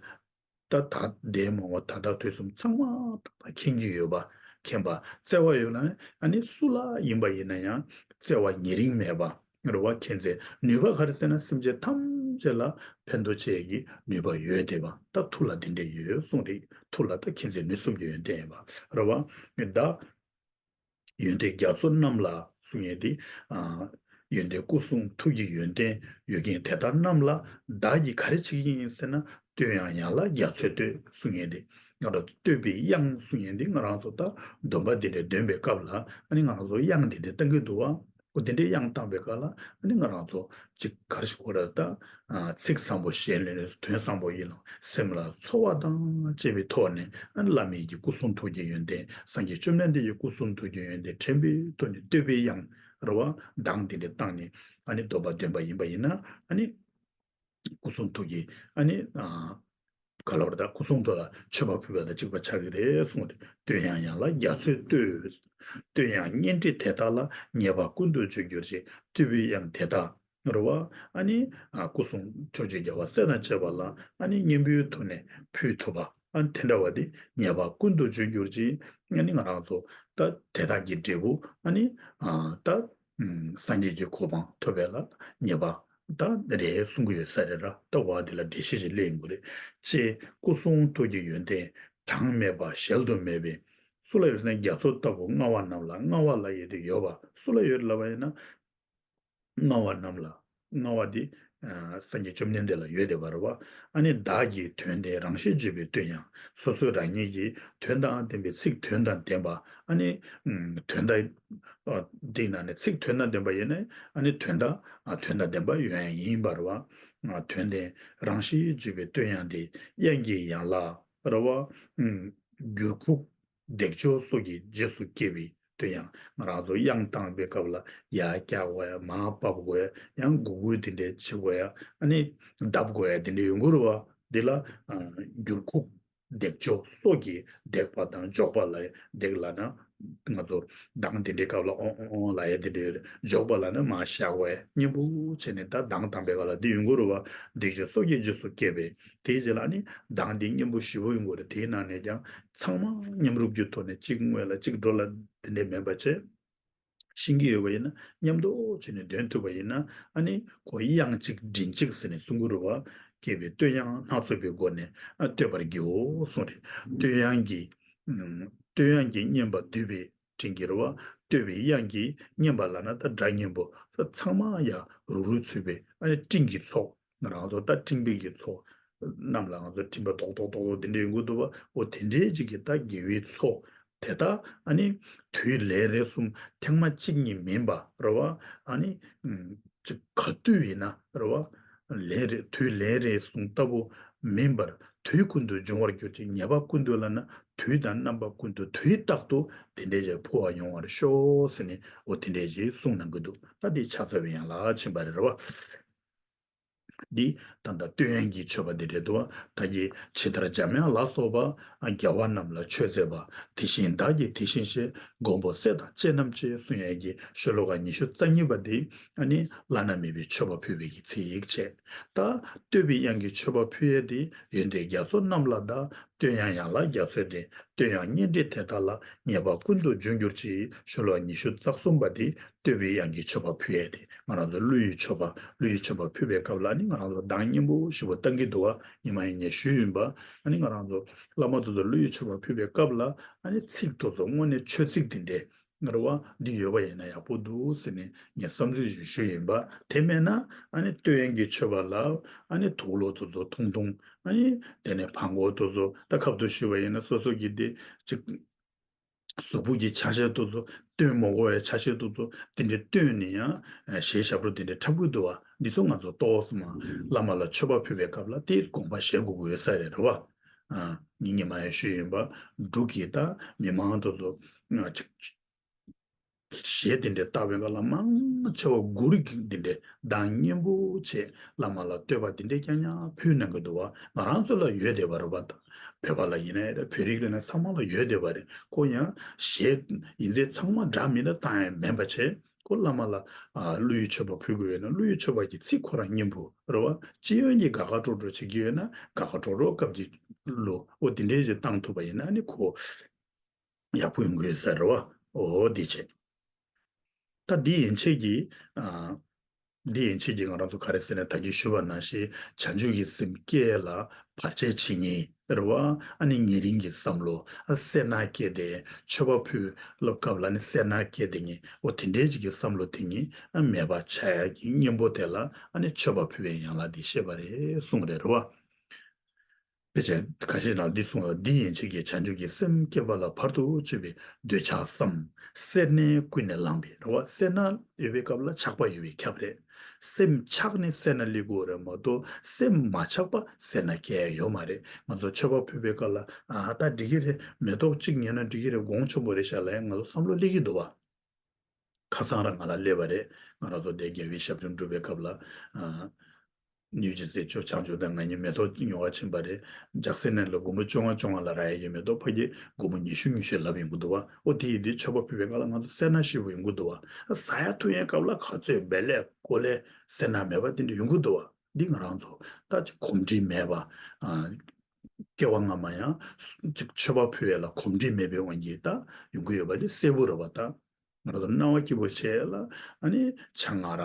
ད་ད་ལྟའི་མང་བ་ད་ལྟ་དུས་གསུམ་ཚང་མ་ད་ལྟ་མཁྱེན་གྱི་ཡོད་པ། མཁྱེན་པ་བརྩེ་བ་ཡོད་ན་ཨ་ནི་སུ་ལ་ཡིན་པ་ཡིན་ན་ཡང་བརྩེ་བ་ཉེ་རིང་མེད་པ་རེད་བ། མཁྱེན་བརྩེ་ནུས་པ་ག་རེ་ཟེར་ན་སེམས་ཅན་ཐམས་ཅད་ལ་ཕན་ཐོགས་ཆེད་ཀྱི་ནུས་པ་ཡོད་བསྡད་པ་ད་ཐུགས་ལ་དེ་འདྲས་ཡོད་གསུངས་ཏེ་ཐུགས་ལ་ད་མཁྱེན་བརྩེ་ནུས་གསུམ་གྱི་ཡོན་ཏན་ཡིན་པ་རེད་བ། ད། ཡོན་ཏན་རྒྱ་མཚོ་རྣམས་ལ་གསུང་ཡས་དེ། ཨ་ཡོན་ཏན་སྐུ་གསུང་ཐུགས་ཀྱི་ཡོན་ཏན་ཡོད་མཁན་དེ་དག་རྣམས་ལ་བདག་གིས་ག་རེ་བྱེད་ཀྱི་ཡིན་ཟེར་ན་བསྟོད་དབྱངས་ཡན་ལག་རྒྱ་མཚོས་བསྟོད་གསུང་ཡས་དེ། ང་རང་བསྟོད་པའི་དབྱངས་གསུང་ཡས་དེ་ང་རང་ཚོ་ད་སྡོམ་པ་འདི་འདྲ་འདོན་པའི་སྐབས་ལ་ཨ་ནི་ང་རང་ཚོ་དབྱངས་འདི་འདྲ་བཏང་གི་འདུག་བ། འོ་དེ་འདྲའི་དབྱངས་བཏང་པའི་སྐབས་ལ་ཨ་ནི་ང་རང་ཚོ་ཅིག་ག་རེ་ཞིག་གོ་ར་ད། ཚིག་བཟང་པོ་གཞན་ལས་ནས་དོན་བཟང་པོ་ཡིན་ལ་སེམས་ལ་ཚོར་བ་དང་བཅས་པའི་ཐོག་ནས་ཨ་ནི་བླ་མའི་གི་སྐུ་གསུང་ཐུགས་ཀྱི་ཡོན་ཏན་སངས་རྒྱས་བཅོམ་ལྡན་འདས་ཀྱི་སྐུ་གསུང་ཐུགས་ཀྱི་ཡོན་ཏན་དྲན་པའི་ཐོག་ནས་བསྟོད་པའི་དབྱངས་རེད་བ་གདངས་དེ་འདྲ་བཏང་ནས་ཨ་ནི་སྡོམ་པ་འདོན་པ་ཡིན་པ་ཡིན་ན་ཨ་ནི་སྐུ་གསུང་ཐུགས་ཀྱི་ཨ་ནི་ ག་ལ་བར་ད་སྐུ་གསུང་ཐུགས་ལ་མཆོད་པ་ཕུལ་བ་དང་གཅིག་པ་ཆགས་ཀྱི་རེད་གསུངས་ཏེ། བསྟོད་དབྱངས་ཡན་ལག་རྒྱ་མཚོས་བསྟོད། བསྟོད་དབྱངས་སྙན་སྒྲ་དེ་དག་ལ། ཉེས་པ་ཀུན་ཏུ་འཇོམས་གྱུར་ཅིག། བསྟོད་པའི་དབྱངས་དེ་དག་རེད་བ། ཨ་ནི་ཨ་སྐུ་གསུང་ཕྱོགས་བཅུའི་རྒྱལ་བ་སྲས་དང་བཅས་པ་ལ་ཨ་ནི་སྙིང་པོའི་ཐོག་ནས་ཕུལ་ཐུབ་པ། ཨ་ནི་དེ་འདྲ་བ་དེ་ཉེས་པ་ཀུན་ཏུ་འཇོམས་གྱུར་ཅིག། ཨ་ནི་ང་རང་ཚོ་ད་དེ་དག་གི་འབྲས་བུ་ཨ་ནི་ཨ་ད་ཨུམ་སངས་རྒྱས་ཀྱི་གོ་འཕང་ཐོབ་པ་ལ་ཉེས་པ་ད་རེད་གསུང་གི་ཡོད་ས་རེད་ར། ད་བ་དེ་ལ་འགྲེལ་བཤད་ཅིག་སླེབས་ཡོང་གི་རེད། ཅེས་སྐུ་གསུང་ཐུགས་ཀྱི་ཡོན་ཏན་གྲངས་མེད་པ་གཞལ་དུ་མེད་པས། སུ་ལ་ཡོད་ཟེར་ན་རྒྱ་མཚོ་ལྟ་བུ་མངའ་བ་རྣམས་ལ། མངའ་བ་ལབ་ཡས་དེ་ཡོད་པ། སུ་ལ་ཡོད་ལབ་པ་ཡིན་ན། མངའ་བ་རྣམས་ལ། མངའ་བ་འདི་ཨ་སངས་རྒྱས་བཅོམ་ལྡན་འདས་ལ་ཡོད་བསྡད་པ་རེད་བ། ཨ་ནི་བདག་གི་དོན་དེ་རང་བཞིན་བརྗོད་པའི་བསྟོད་དབྱངས། སོ་སོ་རང་ཉིད་ཀྱི་དོན་དང་ལྡན་པའི་ཚིག་དོན་དང་ལྡན་པ། ཨ་ནི་ཨམ་དོན་དག་ཨ་འདི་ནང་ནས་ཚིག་དོན་དང་ལྡན་པ་ཡིན་ན་ཨ་ནི་དོན་དག་ཨ་དོན་དང་ལྡན་པ་ཡོད་ཡང་ཡིན་པ་རེད་བ། ཨ་དོན་དེ་རང་བཞིན་བརྗོད་པའི་བསྟོད་དབྱངས་དེ་དབྱངས་ཀྱི་ཡན་ལག་རེད་བ། ཨམ་འགྱུར་ཁུག་འདེགས་འཇོག་སོགས་ཀྱི་རྗེས་སུ་སྐྱེ་བའི་བསྟོད་དབྱངས། ང་རང་ཚོ་དབྱངས་བཏང་པའི་སྐབས་ལ་ཡར་བཀྱག་དགོས་ཡ། མར་ཕབ་དགོས་ཡ། ཡང་འགུག་འགུག་དེ་འདྲས་བྱེད་དགོས་ཡ། ཨ་ནི་བརྡབ་དགོས་ཡ་དེ་འདྲས་ཡོང་གི་རེད་བ། འདི་ལ་ཨ་འགྱུར་ཁུག་འདེགས་འཇོག་སོགས་ཀྱི་འདེགས་པ་དང་འཇོག་པ་ལ་འདེགས་ལབ་ན། ང་ཚོ་གདངས་དེ་འདྲའི་སྐབས་ལ་ཨོང་ཨོང་ཨོང་ལབ་ཡ་དེ་འདྲས་ཡོད་རེད། འཇོག་པ་ལབ་ན་མར་བཞག་དགོས་ཡ། སྙན་པོ་བྱས་ནས་ད་གདངས་བཏང་པའི་སྐབས་ལ་འདི་ཡོང་གི་རེད་བ། འདེགས་འཇོག་སོགས་ཀྱི་རྗེས་སུ་སྐྱེ་བའི། དེའི་རྗེས་ལ་ཨ་ནི་གདངས་འདི་སྙན་པོ་ཞེ་པོ་ཡོང་གི་རེད། དེའི་ནང་ནས་ཀྱང་ཚང་མ་མཉམ་རུབ་ཀྱི་ཐོག་ནས་གཅིག་སྔོན་ལ་གཅིག་འགྲོ་ལ་དེ་འདྲས་མེད་པ་བྱས། ཤེས་ཀྱི་ཡོད་པ་ཡིན་ན་མཉམ་དུ་བྱས་ནས་འདོན་ཐུབ་པ་ཡིན་ན་ཨ་ནི་ཁོ་དབྱངས་གཅིག་མགྲིན་གཅིག་ཟེར་ནས་གསུང་གི་རེད་བ། སྐྱེས་པའི་བསྟོད་དབྱངས་སྣ་ཚོགས་པའི་སྒོ་ནས་ཨ་བསྟོད་པར་བགྱིའོ་གསུངས་རེད། བསྟོད་དབྱངས་ཀྱི་ཨམ་བསྟོད་དབྱངས་ཀྱི་སྙན་པ་བསྡུས་པའི་སྤྲིན་གྱི་རེད་བ། བསྟོད་པའི་དབྱངས་ཀྱི་སྙན་པ་ལབ་ན་ད་སྒྲ་སྙན་པོ་ཚང་མ་ཡར་རུག་རུག་ཚུད་པའི་ཨ་ནི་སྤྲིན་གྱི་ཚོགས། ང་རང་ཚོ་ད་སྤྲིན་པའི་གི་ཚོགས་རྣམས་ལ་ང་ཚོ་སྤྲིན་པ་རྡོག་རྡོག་རྡོག་རྡོག་དེ་འདྲ་ཡོང་གི་འདུག་བ། འོ་དེ་འདྲའི་ཅིག་གི་ད་དགེ་བའི་ཚོགས་དེ་དག་ཨ་ནི་དུས་ལན་རེ་གསུམ་ཐེངས་མ་གཅིག་གཉིས་མིན་པ་རེད་བ། ཨ་ནི་ཨམ་ཅིག་ག་དུས་ཡིན་ན་རེད་བ། ལན་རེ་དུས་ལན་རེ་གསུམ་ལྟ་བུ་མིན་པར་དུས་ཀུན་ཏུ་འབྱུང་བར་གྱུར་ཅིག། ཉེས་པ་ཀུན་ཏུ་ལབ་ན་དུས་དང་རྣམ་པ་ཀུན་ཏུ་དུས་རྟག་ཏུ་དེ་འདྲའི་ཅིག་འཕོ་བ་ཡོང་བར་ཤོག་ཟེར་ནས་འོ་དེ་འདྲའི་ཅིག་གསུངས་གནང་གི་འདུག། ད་འདི་ཕྱག་འཚལ་བའི་ཡན་ལག་ཕྱིན་པ་རེད་བ། འདི་ད་ལྟ་བསྟོད་དབྱངས་ཀྱི་མཆོད་པ་འདི་རེད་འདུག། ད་གིན་ཇི་ལྟར་འཇམ་དབྱངས་ལ་སོགས་པ། རྒྱལ་བ་རྣམས་ལ་མཆོད་མཛད་པ། དེ་བཞིན་བདག་གིས་དེ་བཞིན་གཤེགས། མགོན་པོ་སྲས་དང་བཅས་རྣམས་ཀྱིས་གསུང་ཡས་ཀྱི་ཤོ་ལོ་ཀ་ཉི་ཤུ་རྩ་གཉིས་པ་འདི་ཨ་ནི་བླ་ན་མེད་པའི་མཆོད་པ་ཕུལ་བའི་གི་ཚིག་བྱས། ད་བསྟོད་པའི་དབྱངས་ཀྱི་མཆོད་པ་ཕུལ་ཡས་འདི་ཡོན་ཏན་རྒྱ་མཚོ་རྣམས་ལ་གདའ། བསྟོད་དབྱངས་ཡན་ལག་རྒྱ་མཚོའི་སྟེང་། བསྟོད་དབྱངས་སྙན་སྒྲ་དེ་དག་ལ། ཉེས་པ་ཀུན་ཏུ་འཇོམས་གྱུར་ཅིག། ཤོ་ལོ་ཀ་ཉི་ཤུ་རྩ་གསུམ་པ་འདི། བསྟོད་པའི་དབྱངས་ཀྱི་མཆོད་པ་ཕུལ་ཡས་དེ། ང་རང་ཚོ་གླུ་ཡི་མཆོད་པ། གླུ་ཡི་མཆོད་པ་ཕུལ་བའི་སྐབས་ལ་ནི་ང་རང་ཚོ་གདངས་སྙན་པོ་ཞེ་པོ་བཏང་གི་འདུག་བ། ཉི་མ་ཡིན་ངས་ཞུས་ཡིན་པ། ཨ་ནི་ང་རང་ཚོ་བླ་མ་དེ་ཚོ་གླུ་ཡི་མཆོད་པ་ཕུལ་བའི་སྐབས་ལ་ཨ་ནི་ཚིག་དེ་ཚོ་དངོས་གནས་མཆོད་ཚིག་དེ་འདྲས་ང་ར་བ་འདི་ཡོད་པ་ཡིན་ན་ཡག་པོ་འདུག་ཟེར་ནས་ངས་བསམ་ཚུལ་ཞིག་ཞུས་ཡིན་པ། དེ་མེད་ན་ཨ་ནི་བསྟོད་དབྱངས་ཀྱི་མཆོད་པ་ལ་ཨ་ནི་དུག་ལོག་དེ་ཚོ་ཐུང་ཐུང་། ཨ་ནི་དེ་ནས་བྲང་ཁོག་དེ་ཚོ་ད་ཁ་བསྡུ་ཞུས་པ་ཡིན་ན་སོ་སོ་གི་དེ་ཅིག་གཟུགས་པོ་གི་ཆ་ཤས་དེ་ཚོ་སྟོན་མ་དགོས་པའི་ཆ་ཤས་དེ་ཚོ་དེ་འདྲའི་སྟོན་ནས་ཡང་གཞས་ཞབས་བྲོ་དེ་འདྲའི་འཁྲབ་གི་འདུག་བ། འདི་ཚོ་ང་ཚོ་ཏོག་ཙམ་བླ་མ་ལ་མཆོད་པ་ཕུལ་བའི་སྐབས་ལ་དེ་དགོངས་པ་བཞེས་དགོས་ཀྱི་ཡོད་ས་རེད་རེད་བ། ཨ་ངས་ཉི་མ་ཡང་ཞུས་ཡིན་པ། འབྲུག་གི་ད་མི་མང་དེ་ཚོ་ཨ་ཅིག་གཞས་དེ་འདྲའི་བཏང་བའི་སྐབས་ལ་མང་ཆེ་བ་མགུར་གྱི་དེ་འདྲའི་གདངས་སྙན་པོ་བྱས་བླ་མ་ལ་བསྟོད་པ་དེ་འདྲའི་རྐྱང་རྐྱང་ཕུལ་གནང་གི་འདུག་བ། ང་རང་ཚོ་ལ་ཡོད་བསྡད་པ་རེད་བ། ད་བོད་པ་ལ་ཡིན་ན་ཡང་རེད། བོད་རིགས་ལ་ཡིན་ན་ཚང་མ་ལ་ཡོད་བསྡད་པ་རེད། ཁོ་ཡང་གཞས་ཡིན་ཚད་ཚང་མ་འདྲ་མི་འདྲ་བཏང་ཡང་མིན་པ་བྱས། ཁོ་བླ་མ་ལ་ཨ་གླུ་ཡི་མཆོད་པ་ཕུལ་དགོས་ཡོད་ན་གླུ་ཡི་མཆོད་པ་གི་ཚིག་ཁོ་རང་སྙན་པོ་རེད་བ། སྤྱི་ཡོངས་ཀྱི་དགའ་དགའ་སྤྲོ་སྤྲོ་བྱེད་ཀྱི་ཡོད་ན་དགའ་དགའ་སྤྲོ་སྤྲོ་སྐབས་ཀྱི་གླུ་འོ་དེ་འདྲའི་ཞིག་བཏང་ཐུབ་པ་ཡིན་ན་ནི་ཁོ་ཡག་པོ་ཡོང་གི་ཡོད་ས་རེད་བ། འོ་དེ་བྱས། ད་འདི་ཡན་ཆད་ཀྱི་ཨ་འདི་ཡན་ཆད་ཀྱི་ང་རང་ཚོ་ག་རེ་ཟེར་ན་ད་གིན་ཞུས་པ་ནང་བཞིན་བྱང་ཆུབ་ཀྱི་སེམས་བསྐྱེད་ལ་བར་ཆད་བྱེད་ཉེན་རེད་བ། ཨ་ནི་ཉེ་རིང་གི་བསམ་བློ། ཨ་སེར་སྣ་སྐྱེས་ཏེ་མཆོད་པ་ཕུལ་ལོ་སྐབས་ལ་ནི་སེར་སྣ་སྐྱེས་ཏེ་ཉེན། འོ་དེ་འདྲའི་ཅིག་གི་བསམ་བློ་དེ་ཉིད་ཨ་མེད་པ་བྱ་ཡག་གི་གཉེན་པོ་དེ་ལ་ཨ་ནི་མཆོད་པ་ཕུལ་བའི་ཡན་ལག་འདི་བཤད་པ་རེད་གསུངས་རེད་རེད་བ། དཔེ་ཆ་ཁ་ཤས་ནང་འདི་གསུངས་ལ། འདི་ཡན་ཆད་ཀྱིས་བྱང་ཆུབ་ཀྱི་སེམས་བསྐྱེད་པ་ལ་བར་དུ་གཅོད་པའི་འདོད་ཆགས་སམ། སེར་སྣའི་ཀུན་ནས་བསླངས་པའི་རེད་བ། སེར་སྣ་ཡོད་པའི་སྐབས་ལ་ཆགས་པ་ཡོད་པས་ཁྱབ་རེད། སེམས་ཆགས་ནས་སེར་སྣ་སླེབས་དགོས་རེད་མ་གཏོགས་སེམས་མ་ཆགས་པ་སེར་སྣ་སྐྱེ་ཡ་ཡོད་མ་རེད། ང་ཚོ་མཆོད་པ་ཕུལ་བའི་སྐབས་ལ་ཨ་ད་འགྲིག་གི་རེད། མེ་ཏོག་གཅིག་ཉོས་ན་འགྲིག་གི་རེད། གོང་ཆེན་པོ་རེད་ཤག་ལབ་ཡ་ང་ཚོ་བསམ་བློ་སླེབས་ཀྱི་འདུག་བ། ཁ་སང་རང་ང་ལ་སླེབས་པ་རེད། ང་རང་ཚོ་དེ་རྒྱལ་བའི་ཞབས་དྲུང་སྒྲུབ་པའི་སྐབས་ལ་ཨ། ནུས་ཅི་ཟེར་ཆོག་བྱང་ཆུབ་དང་ང་གཉིས་མེ་ཏོག་ཉོ་བར་ཕྱིན་པ་རེད། ལྗགས་སེར་ནས་ལ་སྒོར་མོ་བཅོ་ལྔ་བཅོ་ལྔ་ལ་རག་ཡ་གི་མེ་ཏོག་ཕ་གི་སྒོར་མོ་ཉི་ཤུ་ཉི་ཤུ་ལབ་ཡོང་གི་འདུག་བ། ཨོ་དེ་ཡིན་དུས་མཆོད་པ་ཕུལ་བའི་སྐབས་ལ་ང་ཚོ་སེར་སྣ་ཞེ་པོ་ཡོང་གི་འདུག་བ། ཟ་ཡ་འཐུང་ཡའི་སྐབས་ལ་ག་ཚོད་བལ་ལས་ཀོ་ལས་སེར་སྣ་མེད་པ་དེ་འདྲ་ཡོང་གི་འདུག་བ། འདི་ང་རང་ཚོ་ད་ཅིག་གོམས་འདྲིས་མེད་པ། ཨ། སྐྱེ་བ་སྔ་མ་ཡང་ཅིག་མཆོད་པ་ཕུལ་ཡ་ལ་གོམས་འདྲིས་མེད་པའི་དབང་གིས་ད་ཡོང་གི་ཡོད་པ་དེ་གསལ་པོ་རེད་བ་ད། ང་ཚོ་སྣང་བ་སྐྱིད་པོ་བྱས་ལ་ཨ་ནི་ཆང་ང་ར་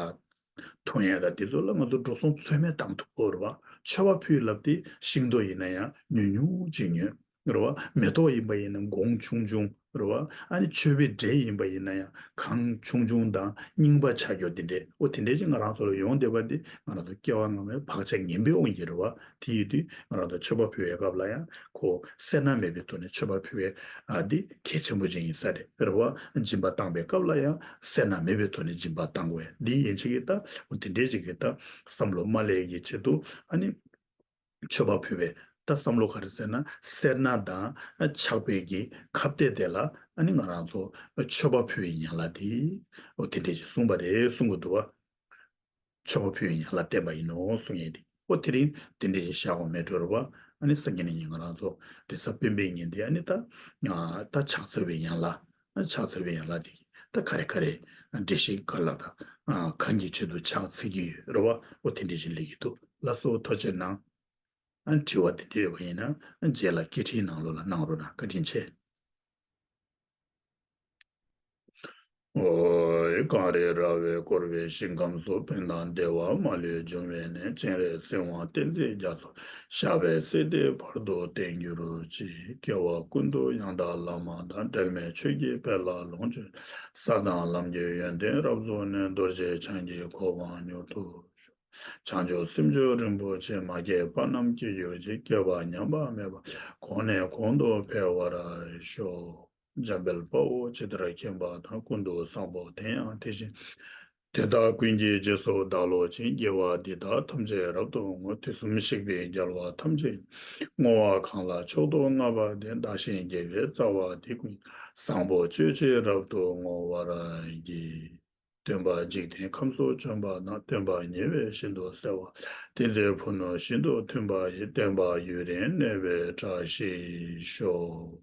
འཐུང་ཡས་དང་དེ་ཚོ་ལ་ང་ཚོ་འགྲོ་སོང་ཚོད་མེད་བཏང་ཐུབ་ཀྱི་ཡོད་རེད་བ། མཆོད་པ་ཕུལ་ལབ་དེ་ཤིང་ཏོག་ཡིན་ན་ཡང་ཉུང་ཉུང་ཅིག་ཉོས་རེད་བ། མེ་ཏོག་ཡིན་པ་ཡིན་ན་སྒོང་ཆུང་ཆུང་རེད་བ། ཨ་ནི་མཆོད་པའི་འབྲས་ཡིན་པ་ཡིན་ན་ཡང་གང་ཆུང་ཆུང་དང་རྙིང་པ་ཆགས་རྒྱུ་དེ་འདྲས། འོ་དེ་འདྲས་ཅིག་ང་རང་ཚོ་ལ་ཡོང་བསྡད་པ་དེ་ང་རང་ཚོ་སྐྱེ་བ་སྔ་མའི་བག་ཆགས་ངན་པའི་དབང་གིས་རེད་བ། དེ་ཡིན་དུས་ང་རང་ཚོ་མཆོད་པ་ཕུལ་བའི་སྐབས་ལ་ཡང་ཁོ་སེར་སྣ་མེད་པའི་ཐོག་ནས་མཆོད་པ་ཕུལ་བའི་ཨ་འདི་གལ་ཆེན་པོ་ཅིག་ཡིན་ས་རེད། རེད་བ། སྦྱིན་པ་བཏང་བའི་སྐབས་ལ་ཡང་སེར་སྣ་མེད་པའི་ཐོག་ནས་སྦྱིན་པ་བཏང་དགོས། འདི་ཡན་ཆད་ཀྱི་ད་འོ་དེ་འདྲས་ཅིག་གི་ད་བསམ་བློ་མ་སླེབས་ཀྱི་ཆེད་དུ་ཨ་ནི་མཆོད་པ་ཕུལ་བའི་ད་བསམ་བློ་ག་རེ་ཟེར་ན་སེར་སྣ་དང་ཆགས་པའི་གི་ཁ་གཏད་དེ་ལ་ཨ་ནི་ང་རང་ཚོ་མཆོད་པ་ཕུལ་བའི་ཡན་ལག་དེ་འོ་དེ་འདྲས་ཅིག་གསུངས་པ་རེད་གསུང་གི་འདུག་བ། མཆོད་པ་ཕུལ་བའི་ཡན་ལག་བསྟན་པ་ཡིན་ནོ་གསུང་ཡས་དེ། ཨོ་དེ་རིང་དེ་འདྲ་ཞིག་བཞག་པ་མེད་འགྲོ་རེད་བ། ཨ་ནི་སང་ཉིན་གནངས་ཉིན་ང་རང་ཚོ་རེས་གཟའ་སྤེན་པའི་ཉིན་དེ་ཨ་ནི་ད་ད་ཕྱག་འཚལ་བའི་ཡན་ལག་ཨ་ཕྱག་འཚལ་བའི་ཡན་ལག་དེ་ད་ག་རེ་ག་རེ་འགྲེལ་བཤད་ག་རེ་ལབ་ན་གང་གི་ཆེད་དུ་ཕྱག་འཚལ་གྱི་ཡོད་རེད་བ། ཨོ་དེ་འདྲ་ཞིག་སླེབས་ཀྱི་འདུག་ལགས་སོ་ཐུགས་རྗེ་གནང་། ཨ་དྲི་བ་དེ་འདྲ་ཡོད་པ་ཡིན་ན་ཨ་རྗེས་ལ་སྐད་འཕྲིན་ནང་ལོགས་ལ་གནང་རོགས་གནང་། བཀའ་དྲིན་ཆེ། ཨོ། གངས་རི་ར་བས་བསྐོར་བའི་ཞིང་ཁམས་སུ། ཕན་དང་བདེ་བ་མ་ལུས་འབྱུང་བའི་གནས། སྤྱན་རས་གཟིགས་དབང་བསྟན་འཛིན་རྒྱ་མཚོ། ཞབས་པད་སྲིད་མཐའི་བར་དུ་བརྟན་གྱུར་ཅིག་སྐྱེ་བ་ཀུན་ཏུ་ཡང་དག་བླ་མ་དང་། འབྲལ་མེད་ཆོས་ཀྱི་དཔལ་ལ་ལོངས་སྤྱོད། ས་དང་ལམ་གྱི་ཡོན་ཏན་རབ་རྫོགས་ནས། རྡོ་རྗེ་འཆང་གི་གོ་འཕང་མྱུར་དུ་ཤོག་བྱང་ཆུབ་སེམས་མཆོག་རིན་པོ་ཆེ། མ་སྐྱེས་པ་རྣམས་སྐྱེ་གྱུར་ཅིག་སྐྱེས་པ་ཉམས་པ་མེད་པར། གོང་ནས་གོང་དུ་འཕེལ་བར་ཤོག་འཇམ་དཔལ་དཔའ་བོས་ཇི་ལྟར་མཁྱེན་པ་དང་། ཀུན་ཏུ་བཟང་པོ་དེ་ཡང་དེ་བཞིན། དེ་དག་ཀུན་གྱི་རྗེས་སུ་བདག་སློབ་ཅིང་། དགེ་བ་འདི་དག་ཐམས་ཅད་རབ་ཏུ་བསྔོ། དུས་གསུམ་གཤེགས་པའི་རྒྱལ་བ་ཐམས་ཅད་ཀྱིས། བསྔོ་བ་གང་ལ་མཆོག་ཏུ་བསྔགས་པ་དེས། བདག་གཞན་དགེ་བའི་རྩ་བ་འདི་ཀུན་ཀྱང་། བཟང་པོ་སྤྱོད་ཕྱིར་རབ་ཏུ་བསྔོ་བར་བགྱི། སྟོན་པ་འཇིག་རྟེན་ཁམས་སུ་བྱོན་པ་དང་། སྟོན་པ་ཉེ་བའི་ཞིང་དུ་གསལ་བ། དེ་ཚེ་ཕུ་ནུ་ཤིན་ཏུ་མཐུན་པ་ཡི། སྟོན་པ་ཡུན་རིང་གནས་པའི་བཀྲ་ཤིས་ཤོག